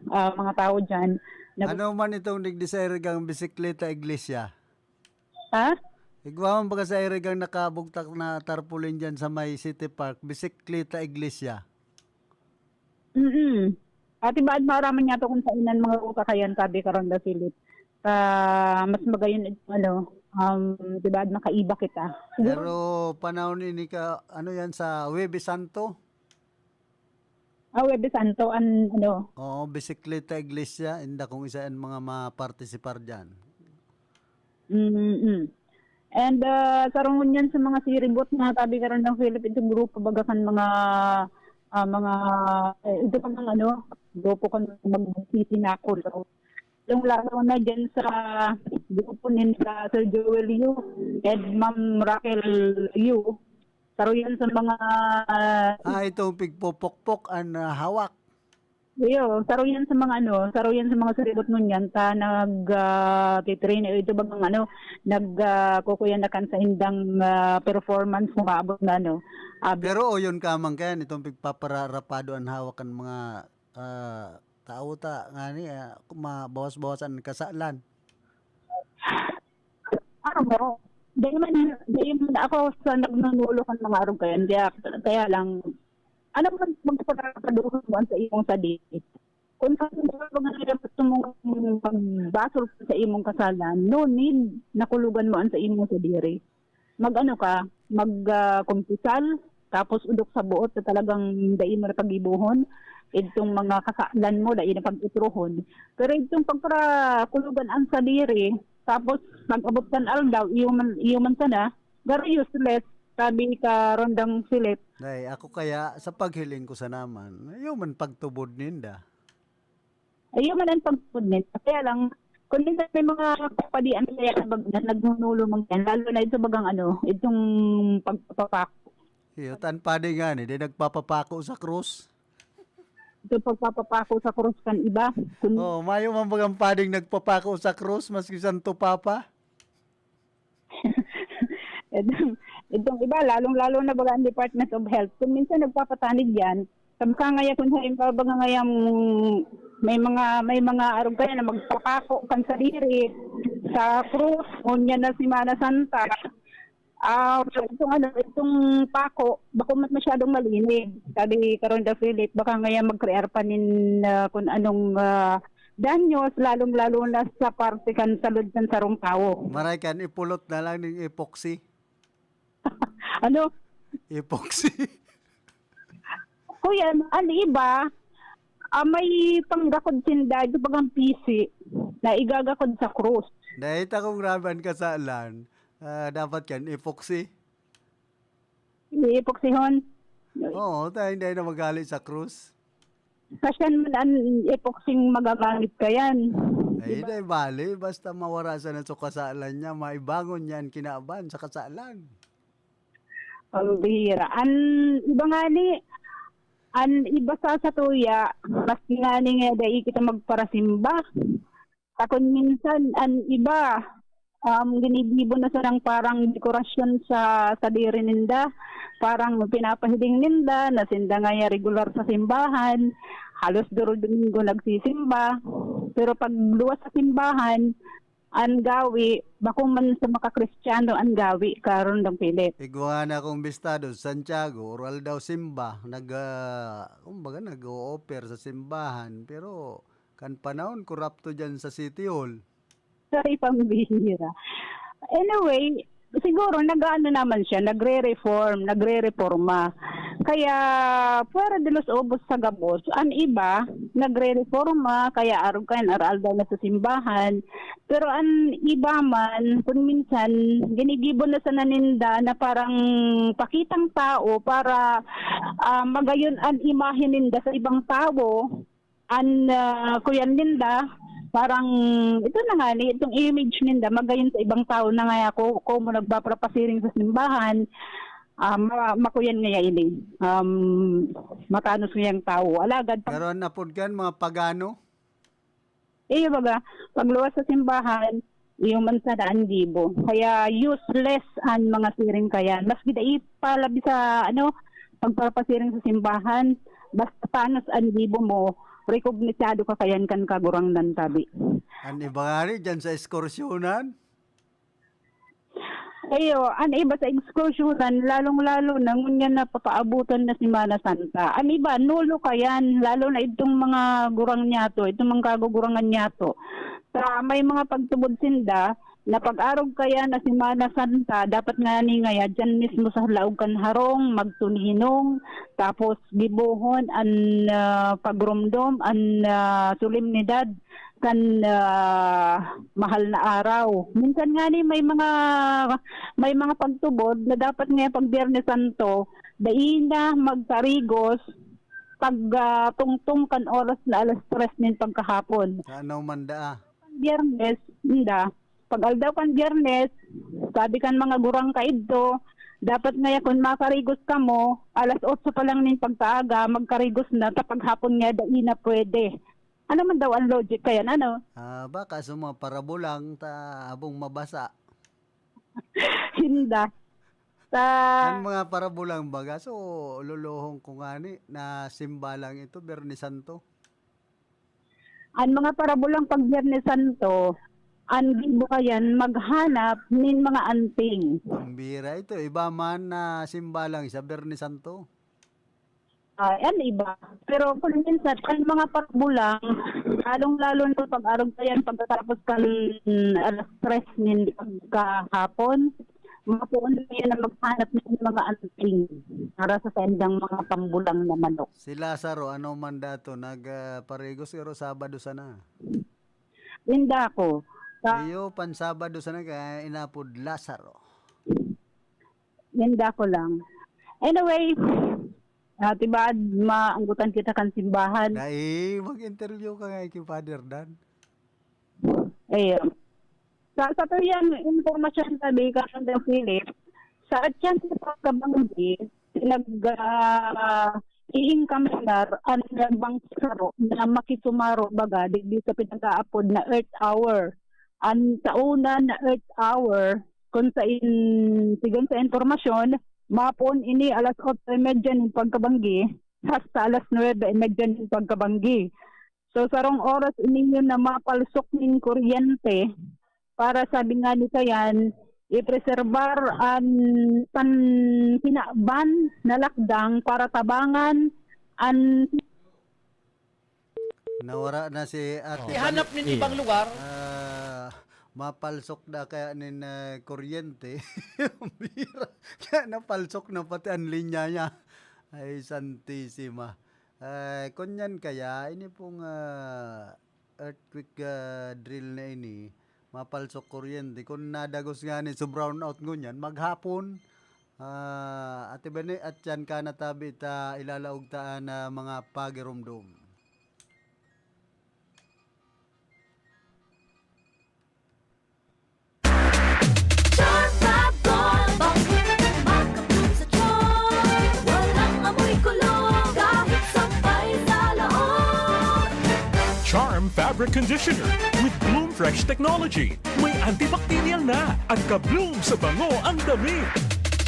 ah, mga tao diyan na Ano man itong digdi sa irigang bisikleta iglesia? Ha? Igwa man baga sa irigang nakabugtak na tarpaulin diyan sa may City Park, bisikleta iglesia? Mm. Ati baad maaraman niya to kung saan ang mga ruta kayan, sabi karon da Philip. Sa mas magayon, ano, um, di ba, makaiba kita. Siguro Pero panahon ini ka, ano yan, sa Huwebes Santo? Ah, Huwebes Santo, an-, ano? Oo, bisikleta iglesia, inda kung isa ang mga mapartisipar dyan. Mm-mm. And, ah, sarungon yan sa mga siribot na tabi karon ng Philip, itong grupo, baga kan mga, ah, mga, eh, ito pa mga ano, grupo kan magsisinakulo. Yung lalo na dyan sa grupo ni Sir Joel Yu, and Ma'am Raquel Yu. Saro yan sa mga, ah, Ah, itong pigpopokpok an, ah, hawak. Iyo, saro yan sa mga ano, saro yan sa mga siribot ngunyan ta nag, ah, titrain, eh, ito bagang ano, nag, ah, kukuya na kan sa indang, ah, performance na maabot na ano, ah, Pero o yun ka man kaya nitong pigpapararapado an hawak kan mga, ah, tao ta ngani, ah, mabawas-bawasan an kasalan. Ano mo, dahil man, dahil man ako sa nagnunulo kan mga arog kayan, kaya, kaya lang, ano man, magpaparapaduhon mo an sa imong sadiri. Kung sa mga gusto mong magbasol sa imong kasalan, no need na kulugan mo an sa imong sadiri. Mag-ano ka, mag, ah, kumpisal, tapos udok sa buot na talagang dai mo na paggibohon, idtong mga kasalan mo, dai na pag-utrohon. Pero idtong pagparakulogan an sadiri, tapos pag-abot kan aldaw, iyo man, iyo man sana, garo useless, sabi ka Rondang Philip. Day, ako kaya, sa paghiling ko sana man, iyo man pagtubod ninda. Iyo man ang pagpudnit. Kaya lang, kung minsan may mga kapadian kaya na bag-, na nagnunulo man yan, lalo na ito bagang ano, itong pagpapako. Iyo, tan padi nga ni, di nagpapapako sa krus. Ito pagpapapako sa krus kan iba. Kung Oo, mayo man bagang pading nagpapako sa krus, maski Santo Papa. Itong, itong iba, lalong-lalo na baga ang Department of Health. Kung minsan nagpapatanid yan, sabi ka ngaya, kung halimbawa baga ngayang may mga, may mga arog kaya na magpapako kan sadiri sa krus, unya na Semana Santa. Ah, itong ano, itong pako, bako mat masyadong malinig. Sabi karon da Philip, baka ngaya magkrear pa nin, ah, kung anong, ah, danyos, lalong-lalo na sa parte kan salud kan sarong tawo. Maray kan ipulot na lang ning epoxy. Ano? Epoxy. Kuya, an iba, ah, may panggakod sinda, di bagang pisi, na igagakod sa krus. Dahil ta kung raman kasalan, ah, dapat kan epoxy. Ni epoxyhon. Oo, tayo hindi na magali sa krus. Kasyan man an epoxing magagamit kayan. Ay, Diba? Dai bali, basta mawara sana sa kasalan niya, maibangon niya an kinaban sa kasalan. Pambihira. An iba nga ni, an iba sa satuya, maski nga ni nga dai kita magparasimba. Takon minsan, an iba, um, ginigibo na sanang parang dekorasyon sa sadiri ninda. Parang pinapahiling ninda na sinda ngaya regular sa simbahan, halos duro-domingo nagsisimba. Pero pag luwas sa simbahan, an gawi, bako man sa mga Kristiyano an gawi, karon dang pilit. Igwa na akong bistado sa Santiago, oral daw simba, nag, ah, kumbaga, nag-o-offer sa simbahan. Pero kan panahon, korapto dyan sa City Hall. Sorry, pambihira. Anyway, siguro nag-aano naman siya, nagre-reform, nagre-reforma. Kaya, pwera de los obos sa gabos. An iba, nagre-reforma, kaya arog kayan, aroaldaw na sa simbahan. Pero an iba man, kung minsan, ginigibo na sana ninda na parang pakitang tao para, ah, magayon an imahe ninda sa ibang tawo. An, ah, kuyan ninda, parang ito na nga ni, itong image ninda, magayon sa ibang tao na nga ako, kung mo nagpaparapasiring sa simbahan, ah, ma-, makuyan ngaya ini. Um, matanos ngayang tao. Alagad, pag Karon na pod kan mga pagano? Iyo, baga, pagluwas sa simbahan, iyo man sana an gibo. Kaya useless an mga siring kayan. Maski dai pa labi sa, ano, pagpapasiring sa simbahan, basta panos an gibo mo, rekognisado ka kayan kan Kagurangnan tabi. An iba ngani, dyan sa ekskursyonan? Iyo, an iba sa ekskursyonan, lalong-lalo na ngunyan na papaabutan na Semana Santa. An iba, nulo kayan, lalo na itong mga gurang niyato, itong mga kagugurangan niyato. Sa may mga pagtubod sinda, na pag-arog kaya na Semana Santa, dapat nga ni ngaya, dyan mismo sa laog kan harong, magtuninong, tapos gibohon an, ah, pagromdom, an, ah, solemnidad kan, ah, mahal na araw. Minsan nga ni may mga, may mga pagtubod na dapat nga pag Biyernes Santo, dai na magkarigos pag, ah, tungtong kan oras na alas tres nin pagkahapon. Sa ano man daa? Biyernes, inda. Pag aldaw kan Biyernes, sabi kan mga gurang kaidto, dapat ngaya kun makarigos kamo, alas otso pa lang nin pagkaaga, magkarigos na, ta paghapon nga dai na pwede. Ano man daw ang logic kayan, ano? Ah, baka sa mga parabolang ta abong mabasa. Hinda. Ta Ang mga parabolang baga, so, lolohong ko ngani, na simba lang ito, Biyernes Santo. An mga parabolang pag Biyernes Santo, an gibo kayan maghanap nin mga anting. Ang bira ito, iba man na simba lang sa Biyernes Santo. Ah, yan iba. Pero kung minsan, ang mga parabolang, lalong-lalo na pag arog kayan pagkatapos kan, mm, alas tres nin pagkahapon, Mapoon na yan na maghanap ng mga anting para sa saindang mga pambulang na manok. Si Lazaro, ano man dato, nag, ah, parigo siguro Sabado sana. Ninda ko. Sa Iyo, pan Sabado sana, kaya inapod Lazaro. Ninda ko lang. Anyway, Ate Bad, maanggutan kita kan simbahan. Dai, mag-interview ka nga kay Father Dan. Ayun. Sa, sa tuyang impormasyon, sabi ka, Father Philip, sa atyan sa pagkabanggi, nag, ah, iingkaminar an nagbang saro na makisumaro, baga, digdi sa pinag-aapod na Earth Hour. An sa una na Earth Hour, kung sa in-, sigon sa impormasyon, mapon ini alas otso y media nin pagkabanggi, hasta alas nuebe y media nin pagkabanggi. So, sarong oras ini yun na mapalsok nin kuryente para, sabi nga ni Sayan, ipreserbar an pan-, kinaban na lakdang para tabangan an Nawara na si Ate Oh. Ihanap Bani-, nin ibang lugar. Ah, mapalsok na kaya nin, eh, kuryente. Bira. Kaya napalsok na pati ang linya niya. Ay, Santisima. Eh, kunyan kaya, ini pong, ah, earthquake, ah, drill na ini, mapalsok kuryente. Kun nadagos ngani sa brownout ngunyan, maghapon, ah, Ate Bani, at yan ka natabi ta ilalaog ta an, ah, mga pagirumdom. Charm Fab Gold, bangkong makabloom sa charm. Walang amoy kulog, kahit sampay sa loob. Charm Fabric Conditioner with Bloom Fresh Technology. May antibacterial na at ka-bloom sa bango ang damit.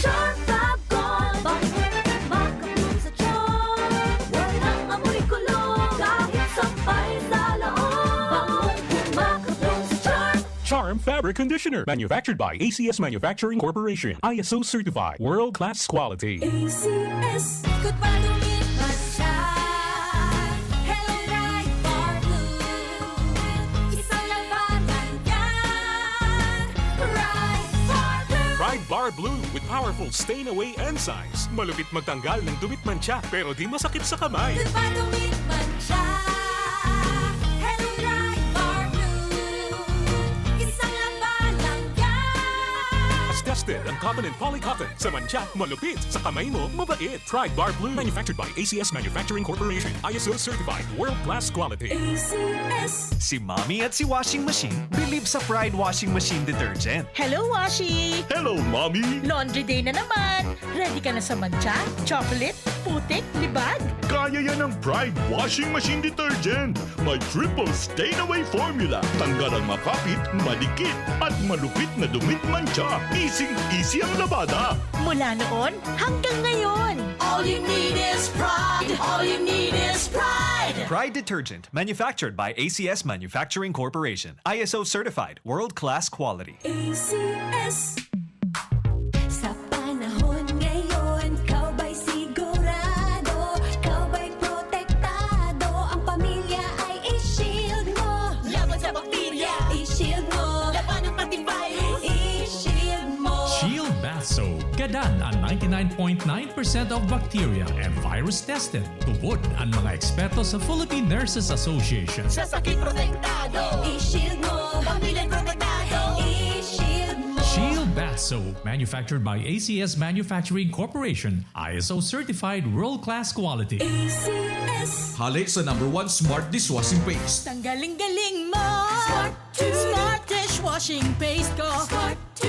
Charm Fab Gold, bangkong makabloom sa charm. Walang amoy kulog, kahit sampay sa loob. Bangkong makabloom sa charm. Charm Fabric Conditioner, manufactured by A C S Manufacturing Corporation, I S O certified, world-class quality. A C S. Ikot pa, dumit man siya. Hello, Pride Bar Blue. Isang labanan yan. Pride Bar Blue. Pride Bar Blue with powerful stain away enzymes. Malupit magtanggal ng dumit mantsa, pero di masakit sa kamay. Ikot pa, dumit man siya. Hello, Pride Bar Blue. Isang labanan yan. Tested ang cotton and poly cotton. Sa mantsa, malupit. Sa kamay mo, mabait. Pride Bar Blue. Manufactured by A C S Manufacturing Corporation. I S O certified. World class quality. A C S. Si Mommy at si Washing Machine bilib sa Pride Washing Machine Detergent. Hello, Washi! Hello, Mommy! Laundry day na naman! Ready ka na sa mantsa, chocolate, putik, libag? Kaya yan ng Pride Washing Machine Detergent. May triple stain away formula. Tanggal ang makapit, madikit, at malupit na dumit mantsa. Easy-easy ang labada. Mula noon hanggang ngayon. All you need is Pride. All you need is Pride. Pride Detergent, manufactured by A C S Manufacturing Corporation. I S O certified, world-class quality. A C S. Sa panahon ngayon, ikaw ba'y sigurado? Ikaw ba'y protektado? Ang pamilya ay i-shield mo. Laban sa bakterya. I-shield mo. Labanan pati virus. I-shield mo. Shield Bath Soap. Gadan ang ninety-nine point nine percent of bacteria and virus tested. Tubod ang mga eksperto sa Philippine Nurses Association. Sa sakit protektado. I-shield mo. Pamilya protektado. I-shield mo. Shield Bath Soap, manufactured by A C S Manufacturing Corporation, I S O certified world-class quality. A C S. Hale sa number one smart dishwashing paste. Tanggaling galing mo. Smart to. Smart dishwashing paste ko. Smart to.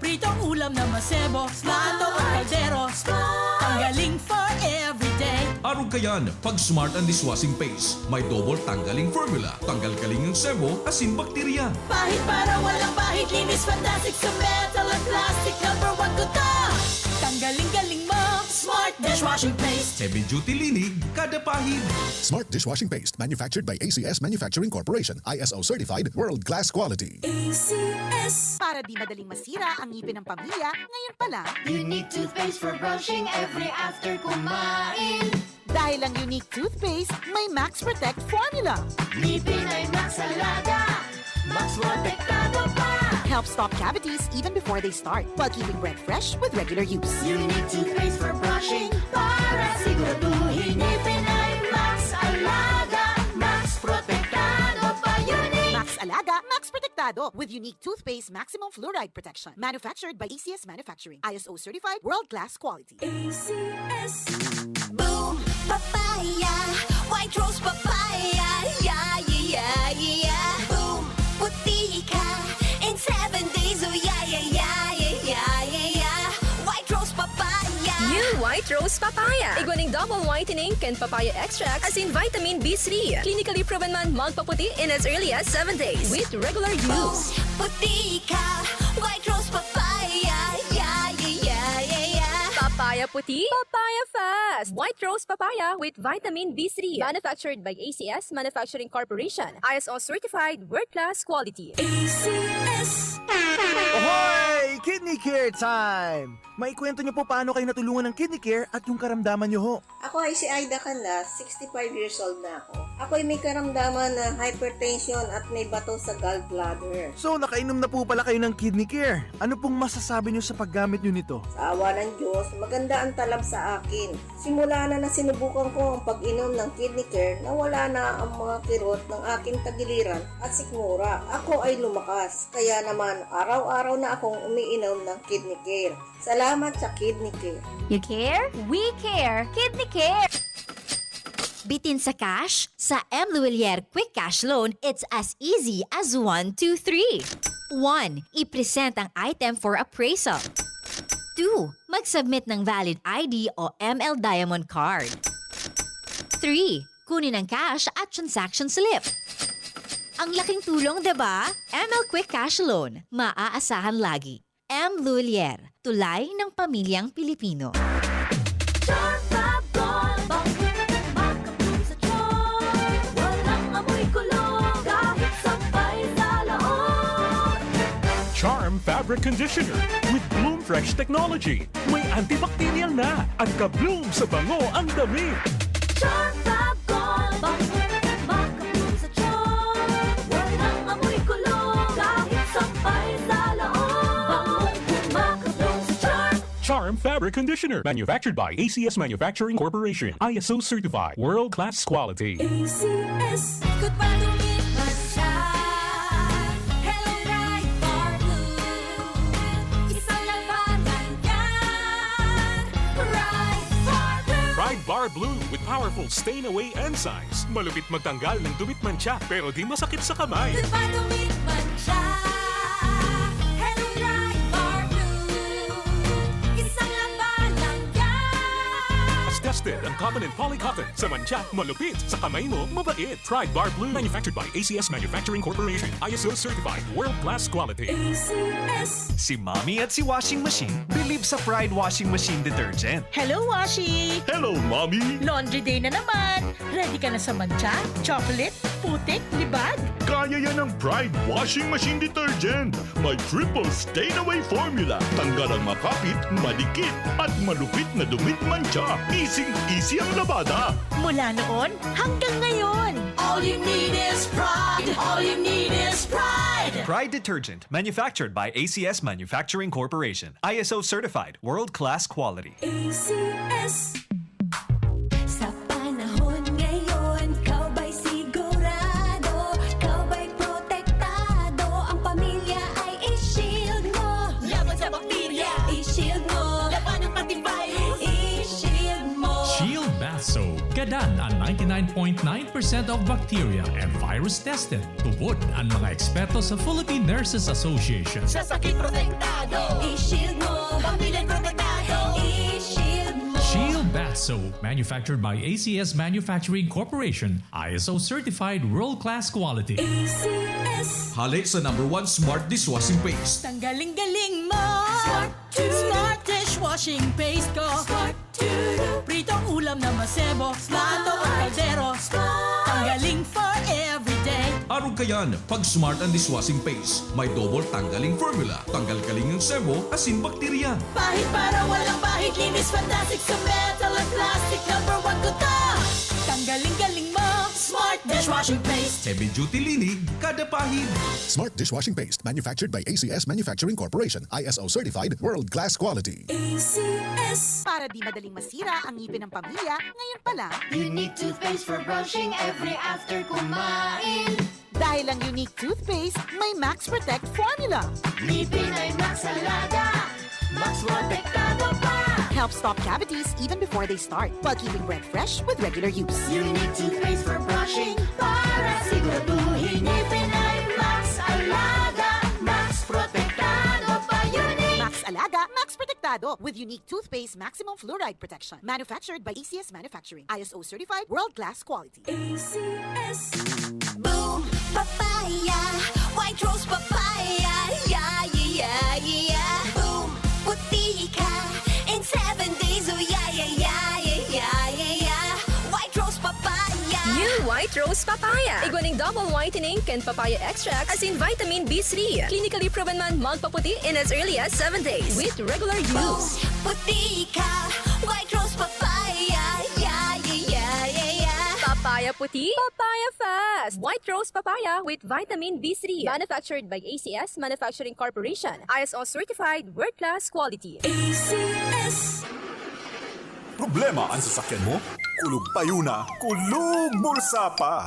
Pritong ulam na masebo. Smart. Mato o kaldero. Smart. Tanggaling for everyday. Arog kayan, pag Smart ang dishwashing paste. May double tanggaling formula. Tanggal galing ang sebo, asin bakterya. Pahid para walang pahid. Linis fantastic sa metal at plastic. Number one ko to. Tanggaling galing mo. Smart dishwashing paste. Heavy duty linig, kada pahid. Smart dishwashing paste. Manufactured by A C S Manufacturing Corporation. I S O certified, world class quality. A C S. Para di madaling masira ang ngipin ng pamilya, ngayon pa lang. Unique toothpaste for brushing every after kumain. Dahil ang Unique toothpaste, may Max Protect formula. Ngipin ay Max Alaga, Max Protektado pa. Helps stop cavities even before they start, while keeping breath fresh with regular use. Unique toothpaste for brushing para siguraduhin ngipin ay Max Alaga, Max Protektado pa. Unique! Max Alaga, Max Protektado, with Unique Toothpaste Maximum Fluoride Protection. Manufactured by A C S Manufacturing. I S O certified, world-class quality. A C S. Boom! Papaya! White Rose Papaya! Yeah, yeah, yeah, yeah! Boom! Puti ka in seven days! Oh, yeah, yeah, yeah, yeah, yeah, yeah, yeah! White Rose Papaya! New White Rose Papaya. Igwa ning double whitening kan papaya extract, asin vitamin B three. Clinically proven man magpaputi in as early as seven days with regular use. Puti ka! White Rose Papaya! Yeah, yeah, yeah, yeah, yeah! Papaya puti, papaya fast. White Rose Papaya with vitamin B three. Manufactured by A C S Manufacturing Corporation. I S O certified, world-class quality. A C S. Ohoy! Kidney Care time! Maikwento niyo po paano kayo natulungan ng Kidney Care at yung karamdaman niyo ho. Ako ay si Aida Canlas, sixty-five years old na ako. Ako ay may karamdaman na hypertension at may bato sa gallbladder. So, nakainom na po pala kayo ng Kidney Care. Ano pong masasabi niyo sa paggamit niyo nito? Sa awa ng Diyos, maganda ang talab sa akin. Simula na nasinubukan ko ang pag-inom ng Kidney Care, nawala na ang mga kirot ng aking tagiliran at sikmura. Ako ay lumakas. Kaya naman, araw-araw na akong umiinom ng Kidney Care. Salamat sa Kidney Care. You care? We care! Kidney Care! Bitin sa cash? Sa M Luwilier Quick Cash Loan, it's as easy as one, two, three. One, i-present ang item for appraisal. Two, mag-submit ng valid I D o M L Diamond Card. Three, kunin ang cash at transaction slip. Ang laking tulong, di ba? M L Quick Cash Loan. Maaasahan lagi. M Luwilier, tulay ng pamilyang Pilipino. Charm Fab Gold, bang makabloom sa charm. Walang amoy kulog, kahit sampay sa laot. Charm Fabric Conditioner with Bloom Fresh Technology. May antibacterial na at ka-bloom sa bango ang damit. Charm Fab Gold, bang makabloom sa charm. Walang amoy kulog, kahit sampay sa laot. Bangong makabloom sa charm. Charm Fabric Conditioner. Manufactured by A C S Manufacturing Corporation. I S O certified. World class quality. A C S. Ikot pa, dumit man siya. Hello, Pride Bar Blue. Isang labanan yan. Pride Bar Blue. Pride Bar Blue with powerful stain away enzymes. Malupit magtanggal ng dumit mantsa pero di masakit sa kamay. Ikot pa, dumit man siya. Hello, Pride Bar Blue. Isang labanan yan. Tested ang cotton and polycotton. Sa mantsa, malupit. Sa kamay mo, mabait. Pride Bar Blue. Manufactured by A C S Manufacturing Corporation. I S O certified. World class quality. A C S. Si Mommy at si Washing Machine believe sa Pride Washing Machine Detergent. Hello, Washi! Hello, Mommy! Laundry day na naman! Ready ka na sa mantsa, chocolate, putik, libag? Kaya yan ng Pride Washing Machine Detergent. May triple stain away formula. Tanggal ang makapit, madikit, at malupit na dumit mantsa. Easy-easy ang labada. Mula noon hanggang ngayon! All you need is Pride. All you need is Pride. Pride Detergent, manufactured by A C S Manufacturing Corporation. I S O certified, world-class quality. A C S. Sa panahon ngayon, ikaw ba'y sigurado? Ikaw ba'y protektado? Ang pamilya ay i-shield mo. Laban sa bakterya, i-shield mo. Labanan pati virus, i-shield mo. Shield Bath Soap. Gadan ang ninety-nine point nine percent of bacteria and virus tested. Tubod ang mga eksperto sa Philippine Nurses Association. Sa sakit protektado, i-shield mo. Pamilya protektado, i-shield mo. Shield Bath Soap, manufactured by A C S Manufacturing Corporation, I S O certified world-class quality. A C S. Hale sa number one smart dishwashing paste. Tanggaling-galing mo! Smart to Smart dishwashing paste ko! Smart to Pritong ulam na masebo, plato o kaldero. Tanggaling for everyday. Arog kayan, pag smart ang dishwashing paste. May double tanggaling formula. Tanggal kaling ang sebo, asin bakterya. Pahid para walang bahid, linis fantastic sa metal at plastic. Number one ko to. Tanggaling-galing mo, Smart Dishwashing paste. Heavy duty linig kada pahid. Smart dishwashing paste manufactured by A C S Manufacturing Corporation, I S O certified, world class quality. A C S. Para di madaling masira ang ngipin ng pamilya, ngayon pa lang. Unique toothpaste for brushing every after kumain. Dahil ang Unique Toothpaste may Max Protect Formula. Ngipin ay Max Alaga. Max protektado pa. Helps stop cavities even before they start, while keeping breath fresh with regular use. Unique toothpaste for brushing para siguraduhin ngipin ay Max Alaga. Max protektado pa. Unique. Max Alaga, Max Protektado with Unique Toothpaste Maximum Fluoride Protection. Manufactured by A C S Manufacturing. I S O certified, world class quality. A C S. Boom! Papaya! White Rose Papaya! Yeah, yeah, yeah, yeah! Boom! Puti ka! In seven days, oh yeah, yeah, yeah, yeah, yeah, yeah, yeah! White Rose Papaya! New White Rose Papaya. Igwa ning double whitening kan papaya extract asin vitamin B three. Clinically proven man magpaputi in as early as seven days with regular use. Puti ka! White Rose Papaya! Yeah, yeah, yeah, yeah, yeah! Papaya puti, papaya fast. White Rose Papaya with vitamin B three. Manufactured by A C S Manufacturing Corporation. I S O certified, world class quality. A C S. Problema an sasakyan mo? Kulog payo na, kulog bulsa pa!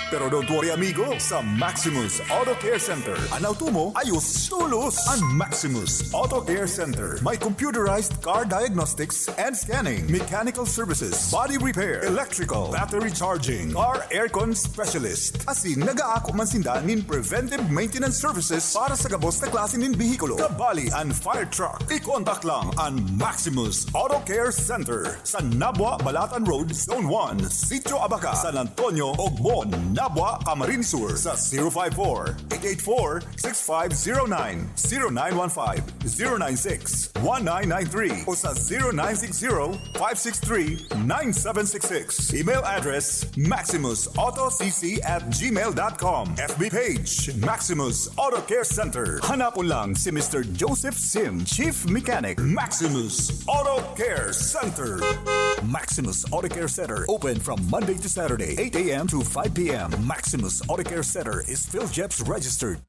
Pero don't worry, amigo, sa Maximus Auto Care Center, an auto mo ayos tolos. An Maximus Auto Care Center may computerized car diagnostics and scanning, mechanical services, body repair, electrical, battery charging, car aircon specialist. Asin nagaako man sinda nin preventive maintenance services para sa gabos na klase nin behikulo, kabali an fire truck. I-contact lang an Maximus Auto Care Center sa Nabua, Balatan Road, Zone one, Sitio Abaca, San Antonio, Ogbon, Nabua, Camarines Sur sa zero five four, eight eight four, six five zero nine, zero nine one five, zero nine six, one nine nine three o sa zero nine six zero, five six three, nine seven six six. Email address, maximus auto c c at gmail dot com. F B page, Maximus Auto Care Center. Hanapon lang si Mister Joseph Sim, Chief Mechanic, Maximus Auto Care Center. Maximus Auto Care Center open from Monday to Saturday, eight a m to five p m. Maximus Auto Care Center is PhilGEPS registered.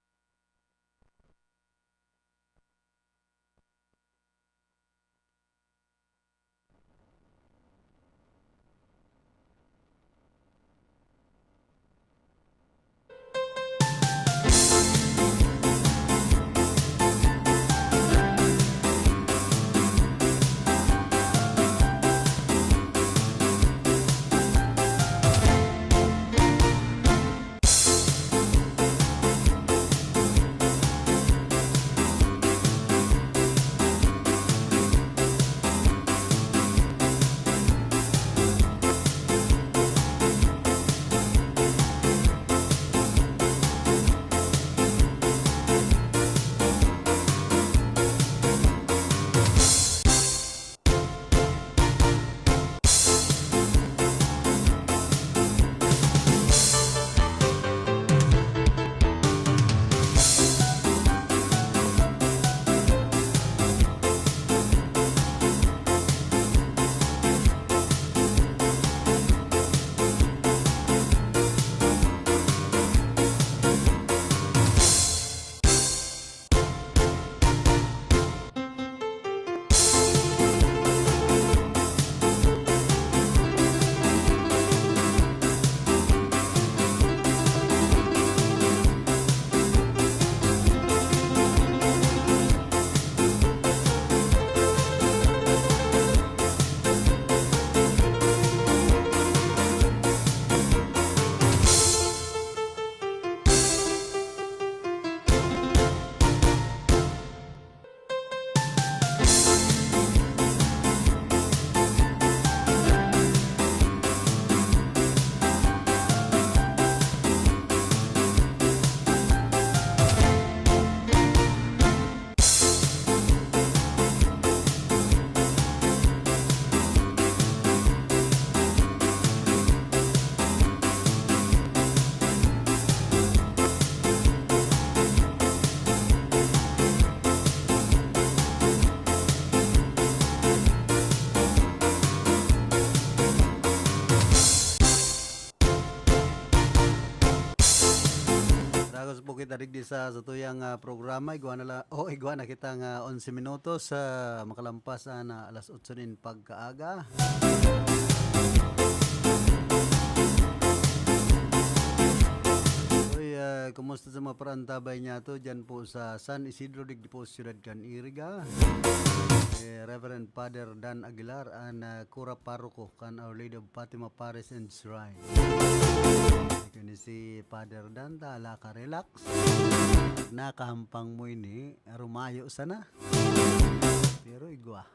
po kita digdi sa satuyang, ah, programa. Igwa na la-, o, igwa na kita nga onse minutos, ah, makalampas, ah, na alas otso nin pagkaaga. Uy, ah, kumusta sa mga paraantabay niya to? Diyan po sa San Isidro, digdi po sa siyudad kan Iriga. Eh, Reverend Father Dan Aguilar, an, ah, kura paroko kan Our Lady of Fatima Parish and Shrine. Kani si Father Dan, ta, ala ka relax. Nakahampang mo ini, arumayo sana. Pero igwa.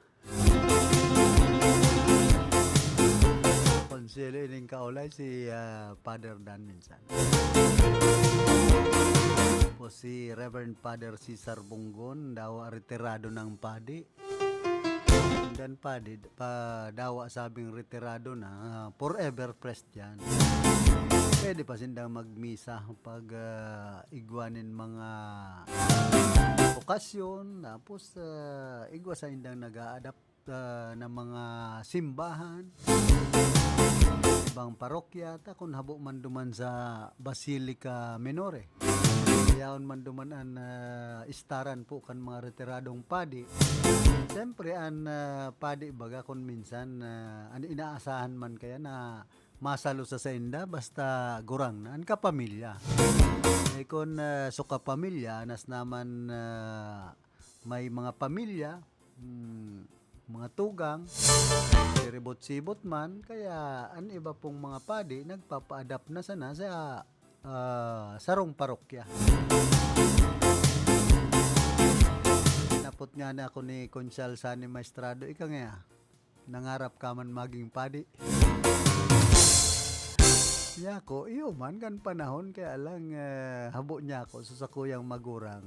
Konselo ining kaulay si, ah, Father Dan minsan. Tapos si Reverend Father Cesar Bonggon, dawa retirado ng padi. Dan padi, pa, dawa sabing retirado na, ah, forever Christian. Pwede pa sindang magmisa pag, ah, igwa nin mga okasyon, tapos, ah, igwa sa indang nag-a-adapt, ah, na mga simbahan. Ibang parokya, ta kun habo man duman sa Basilica Minore. Yaon man duman an, ah, istaran po kan mga retiradong padi. Siyempre, an, ah, padi baga kun minsan, ah, an inaasahan man kaya na masalo sa sainda, basta gurang na, an kapamilya. Eh, kun, ah, so kapamilya, anas naman, ah, may mga pamilya, hmm, mga tugang, siribot-sibot man, kaya an iba pong mga padi nagpapa-adapt na sana sa, ah, sarong parokya. Napot nga na ako ni Konsehal Sunny Maestrado, "Ika ngaya, nangarap ka man maging padi?" Niya ako, iyo man, kan panahon, kaya lang, eh, habo niya ako sa sakuyang magurang.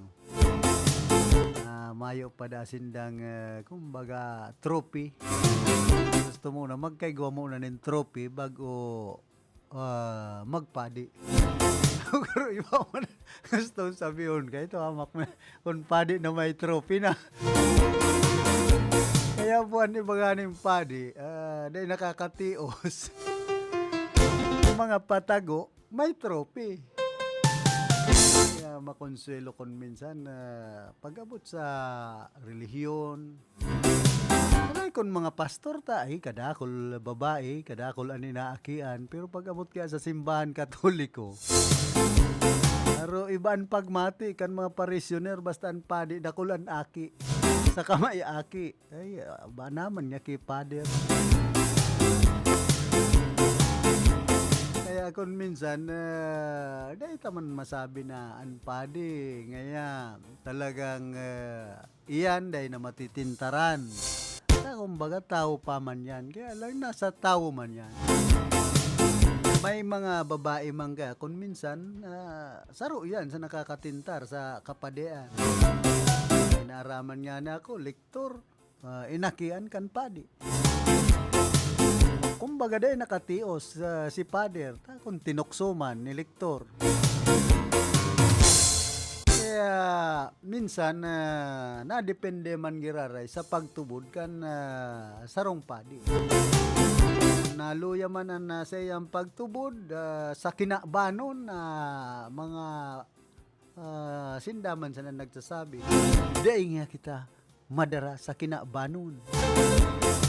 Ah, mayo pa da sindang, eh, kumbaga, trophy. Gusto mo na, magkaigwa mo na nin trophy bago, ah, magpadi. Pero iba mo na gusto sabihon, kaya ito, hamak na, kung padi na may trophy na. Kaya buwan ni baga ning padi, ah, dahil nakakatios. Ang mga patago, may trophy. Kaya makonsuelo kun minsan na pag-abot sa relihiyon. Alay kun mga pastor ta, ay, kadakul babae, kadakul an inaakian. Pero pag-abot kaya sa simbahan Katoliko, aro iba an pagmati kan mga parishioner, basta an padi, dakul an aki. Saka may aki. Ay, ah, ba naman nga ki Father? Kaya kun minsan, ah, dai ta man masabi na an padi ngaya talagang, ah, iyan dai na matitintaran. Ta, kumbaga, tawo pa man yan. Kaya lang, nasa tawo man yan. May mga babae man kaya, kun minsan, ah, saro yan sa nakakatintar sa kapadean. Inaaraman nga na ako, lektor. Ah, inakian kan padi. Kumbaga, dai nakatios, ah, si Father, ta kun tinukso man ni lektor. Kaya, minsan, ah, nadepende man giraray sa pagtubod kan, ah, sarong padi. Naluya man an, ah, saiyang pagtubod, ah, sa kinabanon na mga, ah, sinda man sana nagsasabi, "Dai nga kita madara sa kinabanon."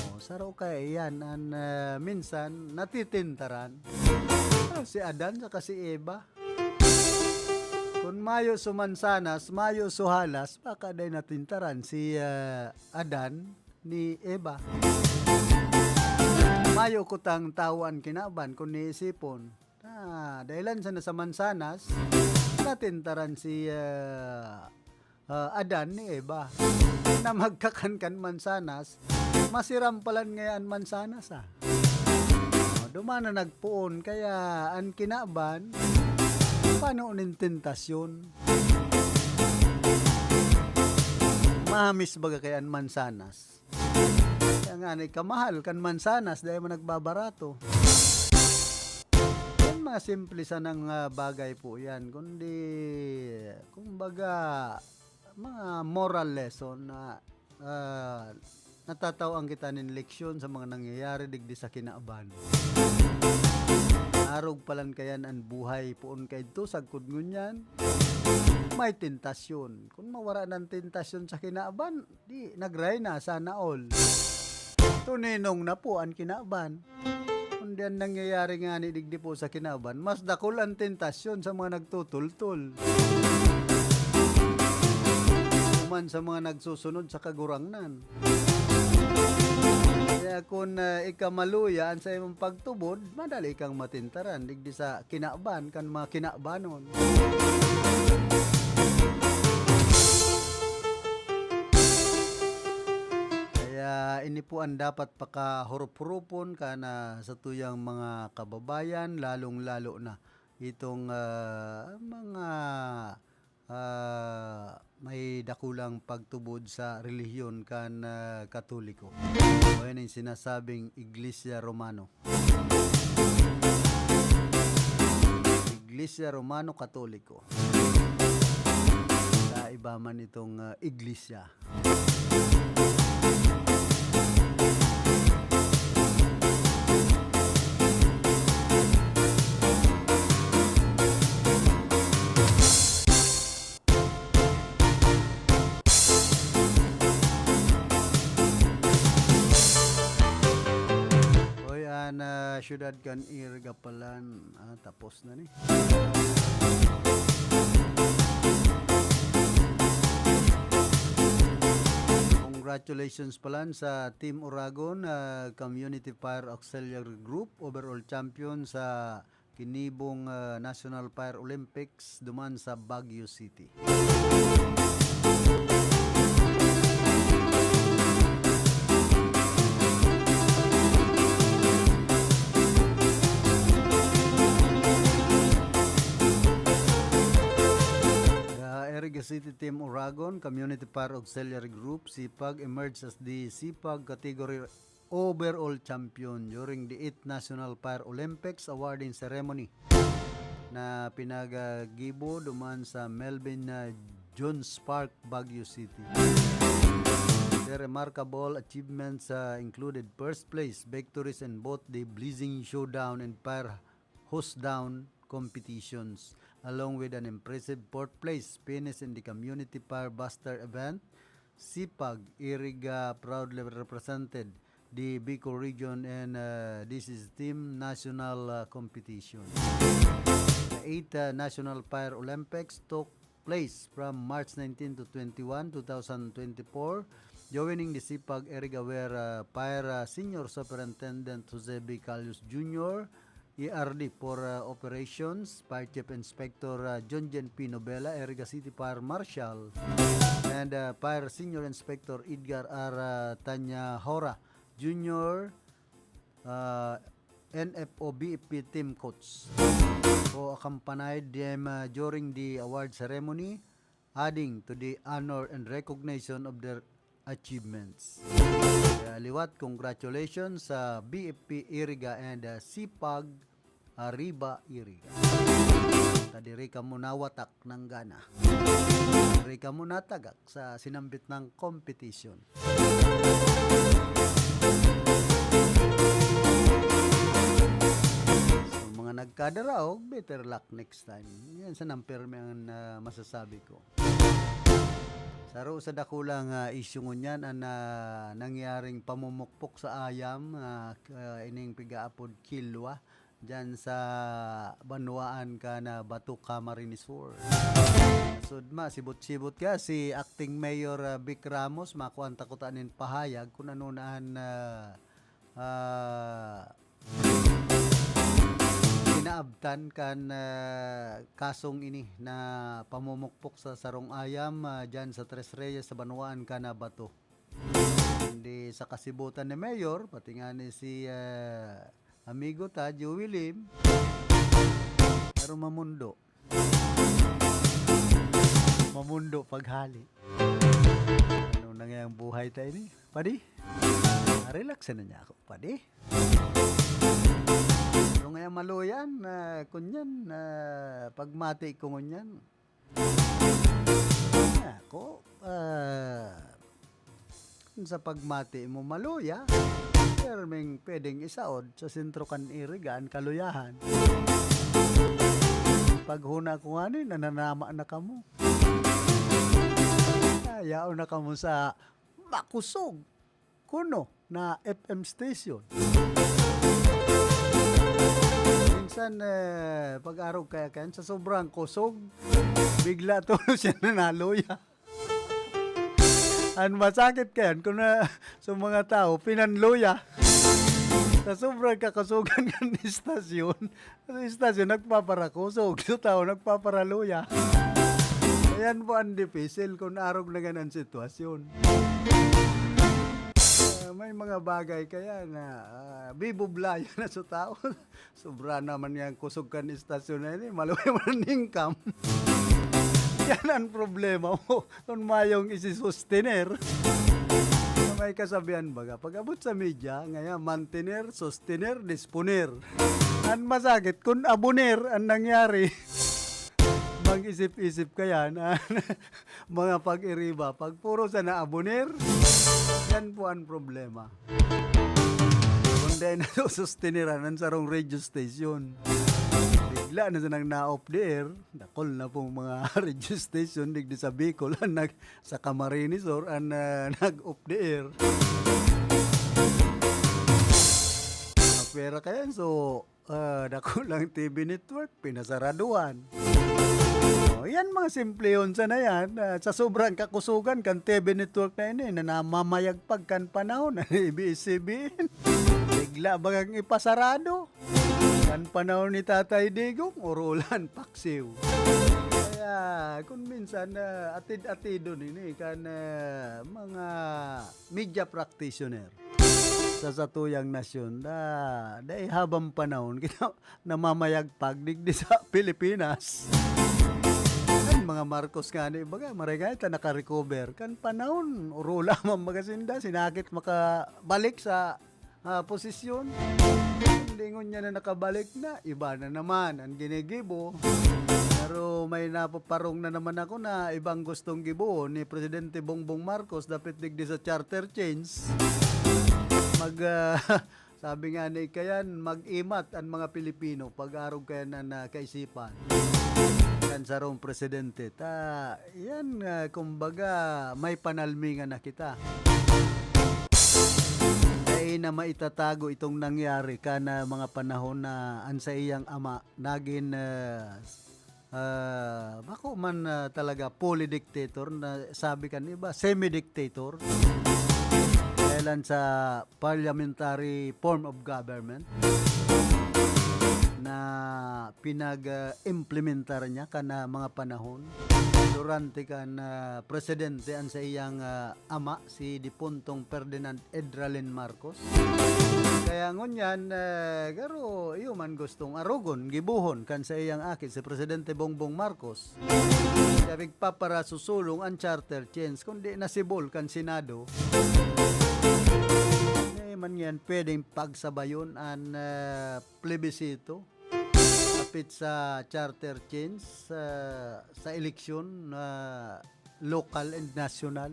O, saro kaya iyan an, ah, minsan natitintaran. Pero si Adan saka si Eva, kun mayo so mansanas, mayo so halas, baka dai natintaran si, ah, Adan ni Eva. Mayo kutang tawo an kinaban kun niisipon. Ah, dahilan sana sa mansanas, natintaran si, ah, ah, Adan ni Eva na magkakan kan mansanas, masiram palan ngaya an mansanas, ah. O, duman na nagpoon, kaya an kinaban, pano nin tentasyon. Mahamis baga kaya an mansanas. Kaya nga, kamahal kan mansanas, dahil man nagbabarato. Yan, mga simple sanang, ah, bagay po yan. Kundi, kumbaga, mga moral lesson na, ah, natatawaan kita nin leksyon sa mga nangyayari digdi sa kinaban. Arog palan kayan an buhay poon kaidto, sagkod ngunyan, may tentasyon. Kun mawara nan tentasyon sa kinaban, di, nag-Reyna, sana all. Tuninong na po an kinaban. Kundi an nangyayari ngani digdi po sa kinaban, mas dakul an tentasyon sa mga nagtutultol. Kuman sa mga nagsusunod sa Kagurangnan. Kaya kun, ah, ika maluya an sa imong pagtubod, madali kang matintaran digdi sa kinaban kan mga kinabanon. Kaya ini po ang dapat pakahurop-huropon kan, ah, satuyang mga kababayan, lalong-lalo na itong, ah, mga ah, may dakulang pagtubod sa relihiyon kan, ah, Katoliko. O yan ang sinasabing Iglesia Romano. Iglesia Romano Katoliko. Sa iba man itong, ah, iglesia. Oy, an, ah, syudad kan Iriga palan, ah, tapos na ni. Congratulations palan sa Team Oragon, ah, Community Fire Auxiliary Group, overall champion sa kinibong, ah, National Fire Olympics duman sa Baguio City. The Iriga City Team Oragon Community Fire Auxiliary Group, CFAG, emerged as the CFAG category overall champion during the eighth National Fire Olympics awarding ceremony na pinagagibo duman sa Melvin, uh, Jones Park, Baguio City. Their remarkable achievements, uh, included first place victories in both the Blazing Showdown and Fire Hose Down competitions, along with an impressive fourth place finish in the Community Fire Buster event. CFAG Iriga proudly represented the Bicol region, and, uh, this is team national, uh, competition. The eighth, uh, National Fire Olympics took place from March nineteen to twenty-one, two thousand twenty-four, joining the CFAG Iriga were, uh, Fire, uh, Senior Superintendent Jose B. Calius Junior, E R D for, uh, Operations, Fire Chief Inspector, uh, John Jen P. Nobela, Iriga City Fire Marshal, and, uh, Fire Senior Inspector Edgar R, uh, Tanyahora Junior, uh, N F O B F P Team Coach, who accompanied them, uh, during the award ceremony, adding to the honor and recognition of their achievements. Kaya liwat, congratulations sa B F P Iriga and, uh, CFAG Arriba Iriga. Ta diri kamo nawatak ng gana. Diri kamo natagak sa sinambit ng competition. So, mga nagkadaraog, better luck next time. Yan sa namperme ang, ah, masasabi ko. Saro sa dakulang, ah, isyu ngunyan an, ah, nangyaring pamumukpok sa ayam, ah, k-, ah, ining pigaapod kilwa diyan sa banwaan kan, ah, Bato, Camarines Sur. Sudma, sibot-sibot ka, si Acting Mayor, ah, Vic Ramos, makuan ta kuta nin pahayag kung ano na an, ah, ah, kinaabtan kan, ah, kasong ini na pamumukpok sa sarong ayam, ah, diyan sa Tres Reyes, sa banwaan kan, ah, Bato. Kundi sa kasibutan ni Mayor, pati nga ni si, ah, amigo ta, Joey Lim, pero mamundo. Mamundo paghali. Ano na nga ang buhay ta ini? Padi? Ah, relax na niya ako, padi. Pero nga maluyan, ah, kunyan, ah, pagmati ko ngunyan. Ako, ah, Sa pagmati mo, maluya. Pirming pwedeng isaod sa sentro kan Iriga an kaluyahan. Paghuna ko ngani, nananama na kamo. Yaon na kamo sa makosog kuno na F M station. Minsan, eh, pag-arog kaya kan, sa sobrang kusog, bigla tulo siya na naluya. An masakit kayan kun, ah, sa mga tawo, pinanluya. Sa sobrang kakusogan kan istasyon, sa istasyon nagpaparakusog, sa tawo nagpaparaluya. Ayan po ang dipisil kun arog na ganan sitwasyon. Ah, may mga bagay kaya na, ah, bibublayan na sa tao. Sobra naman yang kusog kan istasyon na ini, maluya man an income. Yan ang problema mo, kun mayong isi-sustener. Na may kasabihan baga, pag-abot sa media, ngaya, mantener, sustener, disponer. An masakit, kun aboner an nangyari. Mag-isip-isip ka yan, ah. Mga pag-iriba, pag puro sana aboner, yan po ang problema. Kun dai na sususteniran an sarong radio station, bigla na sanang na-off the air. Dakul na pong mga radio station digdi sa Bicol an nag-, sa Camarines Sur an, ah, nag-off the air. Ah, pwera kayan, so, ah, dakulang T V network, pinasaraduhan. Oh, yan mga simplehon sana yan. Ah, sa sobrang kakusogan kan T V network na ini, na namamayagpag kan panahon, A B S C B N. Bigla bagang ipasarado. Kan panahon ni Tatay Digong, urulan, paksiw. Kaya, kung minsan, ah, atid-atidon ini kan, ah, mga media practitioner sa satuyang nasyon, da-, dai habang panahon kita namamayagpag digdi sa Pilipinas. Kan mga Marcos ngani, baga, maray ngani ta naka-recover. Kan panahon, urola man baga sinda, sinakit makabalik sa, ah, posisyon. Lingon niya na nakabalik na, iba na naman ang ginigibo. Pero may napaparong na naman ako na ibang gustong gibohon ni Presidente Bongbong Marcos dapit digdi sa charter change. Mag, ah, sabi nga ni Kayan, mag-imat ang mga Pilipino pag-arog kayan an, ah, kaisipan kan sarong presidente. Ta, yan, ah, kumbaga, may panalmingan na kita. Dai na maitatago itong nangyari kan, ah, mga panahon na an saiyang ama nagin, ah, ah, bako man, ah, talaga fully dictator, na sabi kan iba, semi-dictator. Dahilan sa parliamentary form of government na pinag, ah, implementar niya kan, ah, mga panahon durante kan, ah, presidente an saiyang, ah, ama, si depuntong Ferdinand Edralin Marcos. Kaya ngunyan, eh, garo iyo man gustong arogon, gibohon kan saiyang aki, si Presidente Bongbong Marcos. Kaya pigpaparasusulong an charter change, kundi nasibol kan Senado. Dai man yan pwedeng pagsabayon an, eh, plebisito dapit sa charter change sa, sa eleksyon na lokal and nasyonal.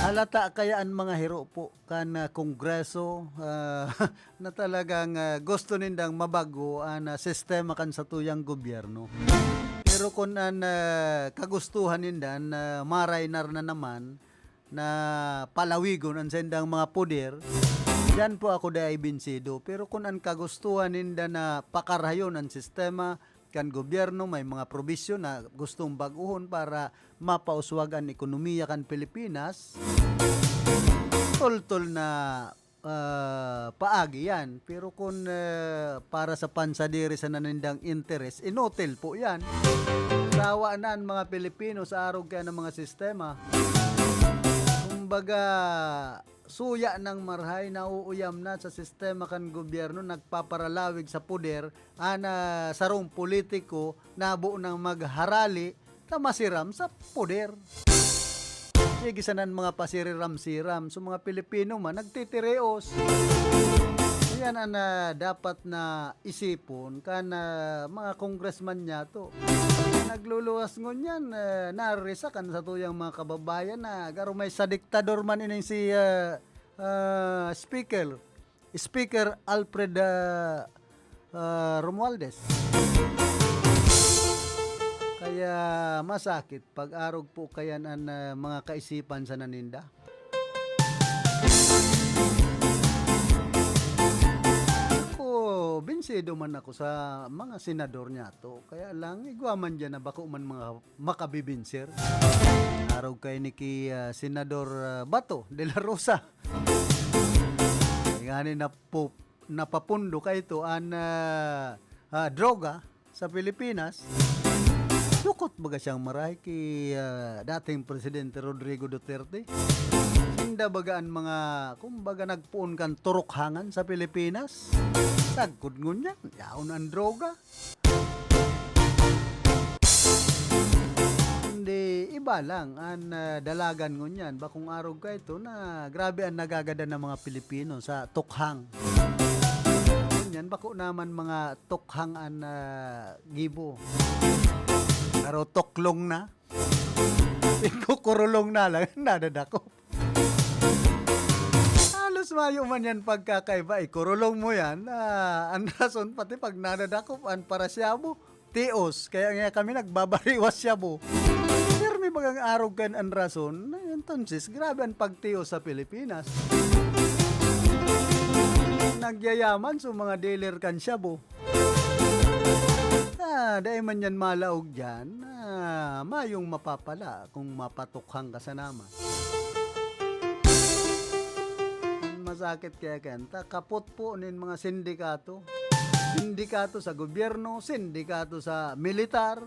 Halata kaya an mga hiro po kan, ah, Kongreso, ah, na talagang, ah, gusto nindang mabago an, ah, sistema kan satuyang gobyerno. Pero kun an, ah, kagustuhan ninda na maraynar na naman, na palawigon an saindang mga poder, diyan po ako dai binsido. Pero kun an kagustuhan ninda na pakarahayon an sistema kan gobyerno, may mga probisyon na gustong bag-ohon para mapauswag an ekonomiya kan Pilipinas, toltol na ah, paagi yan. Pero kun, eh, para sa pansadiri sana nindang interes, inutil po yan. Sawa na an mga Pilipino sa arog kaya ng mga sistema. Kumbaga, suya ng marhay, nauuyam na sa sistema kan gobyerno, nagpaparalawig sa poder, an, ah, sarong politiko, nabo nang magharali, ta masiram sa poder. Sige, sanan mga pasiriram-siram. So, mga Pilipino man, nagtitireos. Yan ang, ah, dapat na isipon kan, ah, mga congressman niya to. Nagluluwas ngunyan, ah, naririsak an satuyang mga kababayan na garo may sa diktador man ining si, ah, ah, Speaker, Speaker Alfred, ah, ah, Romualdez. Kaya masakit pag arog po kayan an, ah, mga kaisipan sa naninda. Ako, binsido man ako sa mga senador niya to. Kaya lang, igwa man dyan na bako man mga makabibinser. Arog kay ni ki, ah, Senador, ah, Bato de la Rosa. Ingani na po, napapundo kay ito an, ah, ah, droga sa Pilipinas. Dukot baga siyang marahay ki, ah, dating Presidente Rodrigo Duterte. Sinda baga an mga, kumbaga, nagpoon kan turukhangan sa Pilipinas. Sagkod ngunyan, yaon an droga. Hindi, iba lang an, ah, dalagan ngunyan. Bakong arog ka ito na grabe ang nagagadan ng mga Pilipino sa tukhang. Ngunyan, bako naman mga tukhang an, ah, gibo. Pero tuklong na. Ikukurulong na lang, nadadakop. Halos mayo man yan pagkakaiba. Ikurulong mo yan, ah, an rason pati pag nadadakop, an parasyabo, tios. Kaya nga kami nagbabariwas shabu. Pero may bagang arog kan an rason. Entonces, grabe an pagtios sa Pilipinas. Nagyayaman sa mga dealer kan shabu. Ah, dai man yan malaog dyan. Ah, mayong mapapala kung mapatukhang ka sa naman. An masakit kaya kan, ta kapot po nin mga sindikato. Sindikato sa gobyerno, sindikato sa militar.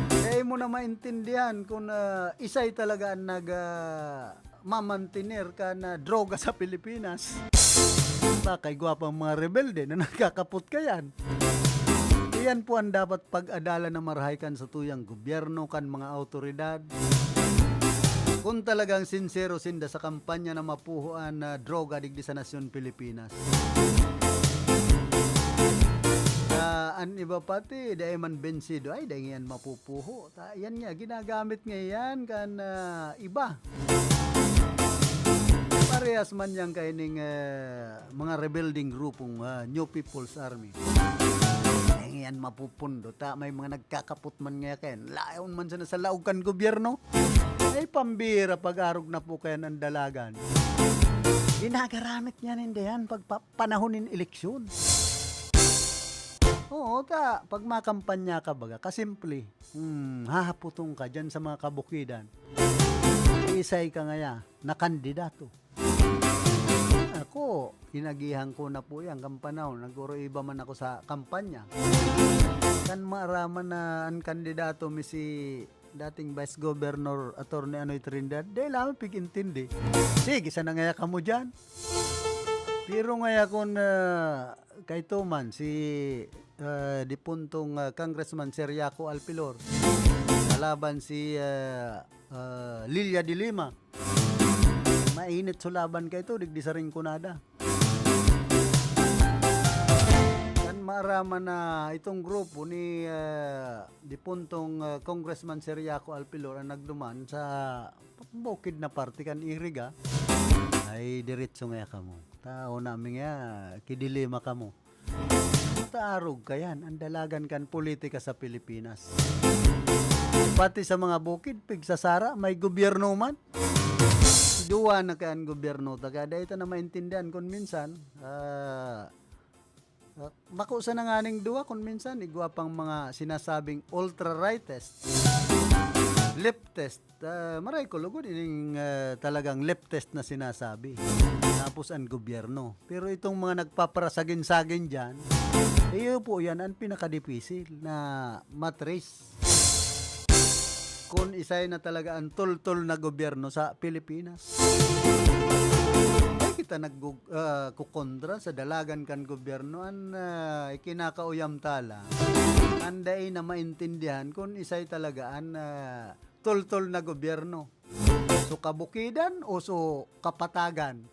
Dai mo na maintindihan kung, ah, isay talaga an nag, ah, mamantener kan droga sa Pilipinas. Baka igwa pang mga rebelde na nagkakapot kayan. Iyan po ang dapat pag-adalan na marahay kan satuyang gobyerno, kan mga awtoridad. Kung talagang sinsero sinda sa kampanya na mapuho an, ah, droga digdi sa nasyon Pilipinas. Ah, an iba pati, dai man bensido, ay, dai ngayon mapupuho. Ta-, yan nga, ginagamit nga yan kan, ah, iba. Parehas man yan kaining, ah, mga rebelding grupong, ah, New People's Army. Ay, yan mapupundo. Ta, may mga nagkakapot man nga kayan. Layon man sana sa laog kan gobyerno. Ay, pambira pag-arog na po kayan ang dalagan. Ginagaramit niya ninda yan pag pa-, panahon nin eleksyon. Oo, ta, pag makampanya ka, baga, kasimple. Hmm, hahaputon ka dyan sa mga kabukidan. Isay ka ngaya na kandidato. Ako, inagihan ko na po yan kan panahon. Nagkuro iba man ako sa kampanya. Kan maaraman na an kandidato mi si dating Vice Governor Attorney Anoy Trinidad, dai lamang pig-intindi. Sige, sana ngaya kamo dyan. Pero ngaya kun, ah, kay Tuman, si, ah, dipuntong, ah, Congressman Sir Yaco Alpilor, kalaban si, ah, ah, Lilia de Lima. Mainit so laban kay ito, digdi sa Rinconada. Kan maaraman na itong grupo ni, ah, dipuntong, ah, Congressman Sir Yaco Alpilor ang nagduman sa bukid na parte kan Iriga, ay diretso ngaya kamo. Tao namin nga, kidilema kamo. Taarog kayan, ang dalagan kan politika sa Pilipinas. Pati sa mga bukid, pigsasara, may gobyerno man. Duwa na kaya ang gobyerno, taga dai ta na maintindihan kung minsan, ah, ah, bako sa nanganing duwa, kung minsan, igwa pang mga sinasabing ultra-rightist, leftist, ah, maray ko lugod ining, ah, talagang leftist na sinasabi. Tapos ang gobyerno. Pero itong mga nagpaparasagin-sagin dyan, iyo po yan ang pinakadipisil na matrace. Kung isay na talaga ang tultol na gobyerno sa Pilipinas. Ay kita nag, ah, kukontra sa dalagan kan gobyerno, an, ah, ikinakauyam tala. An dai na maintindihan kung isay talaga an, ah, tultol na gobyerno. So kabukidan o so kapatagan?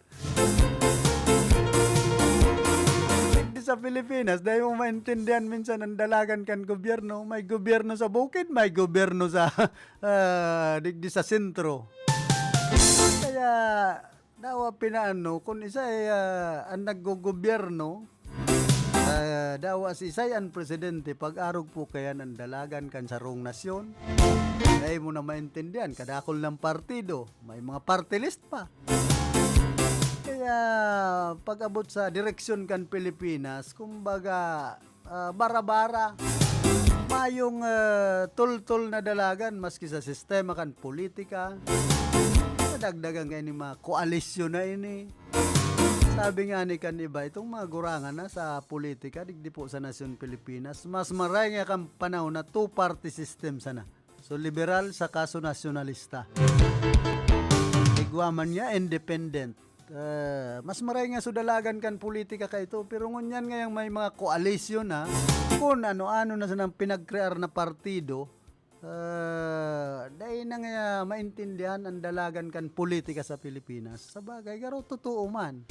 Sa Pilipinas, dai mo maintindihan minsan ang dalagan kan gobyerno. May gobyerno sa bukid, may gobyerno sa, ah, digdi sa sentro. Kaya, dawa pinaano, kun isay, ah, an naggogobyerno, ah, dawa si isay an presidente, pag-arog po kayan an dalagan kan sarong nasyon. Dai mo na maintindihan, kadakul ng partido, may mga party list pa. Kaya, pag-abot sa direksyon kan Pilipinas, kumbaga, ah, bara-bara, mayong, ah, tultol na dalagan maski sa sistema kan politika. Nadagdagan kaini mga koalisyon na ini. Sabi nga ni kan iba, itong mga gurangan na sa politika, digdi po sa nasyon Pilipinas, mas maray nga kan panahon na two-party system sana. So, liberal saka so nasyonalista. Igwa man niya, independent. Ah, mas maray nga so dalagan kan politika kaito, pero ngunyan ngayang may mga koalisyon na, kun ano-ano na sanang pinagkrear na partido, ah, dai na nga maintindihan an dalagan kan politika sa Pilipinas. Sa bagay, garo totoo man.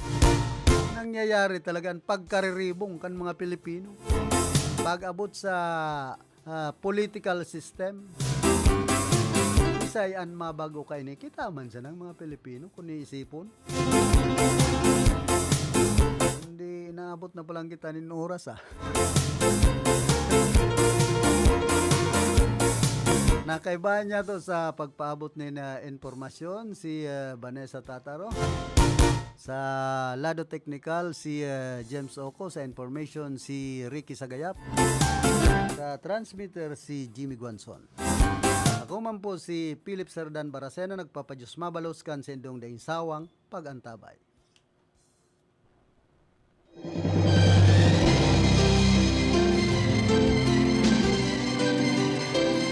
Nangyayari talaga an pagkariribong kan mga Pilipino. Pag-abot sa, ah, political system, isay an mabago kaini? Kita man sanang mga Pilipino, kun iisipon. Hindi, inaabot na palang kita nin oras, ah. Nakaibahan niya to sa pagpaabot ni na impormasyon si, eh, Vanessa Tataro. Sa lado teknikal, si, eh, James Oco. Sa information, si Ricky Sagayap. Sa transmitter, si Jimmy Guanzon. Ako man po si Philip Serdan Baracena, nagpapadiyos mabalos kan sindong daing sawang pag-antabay.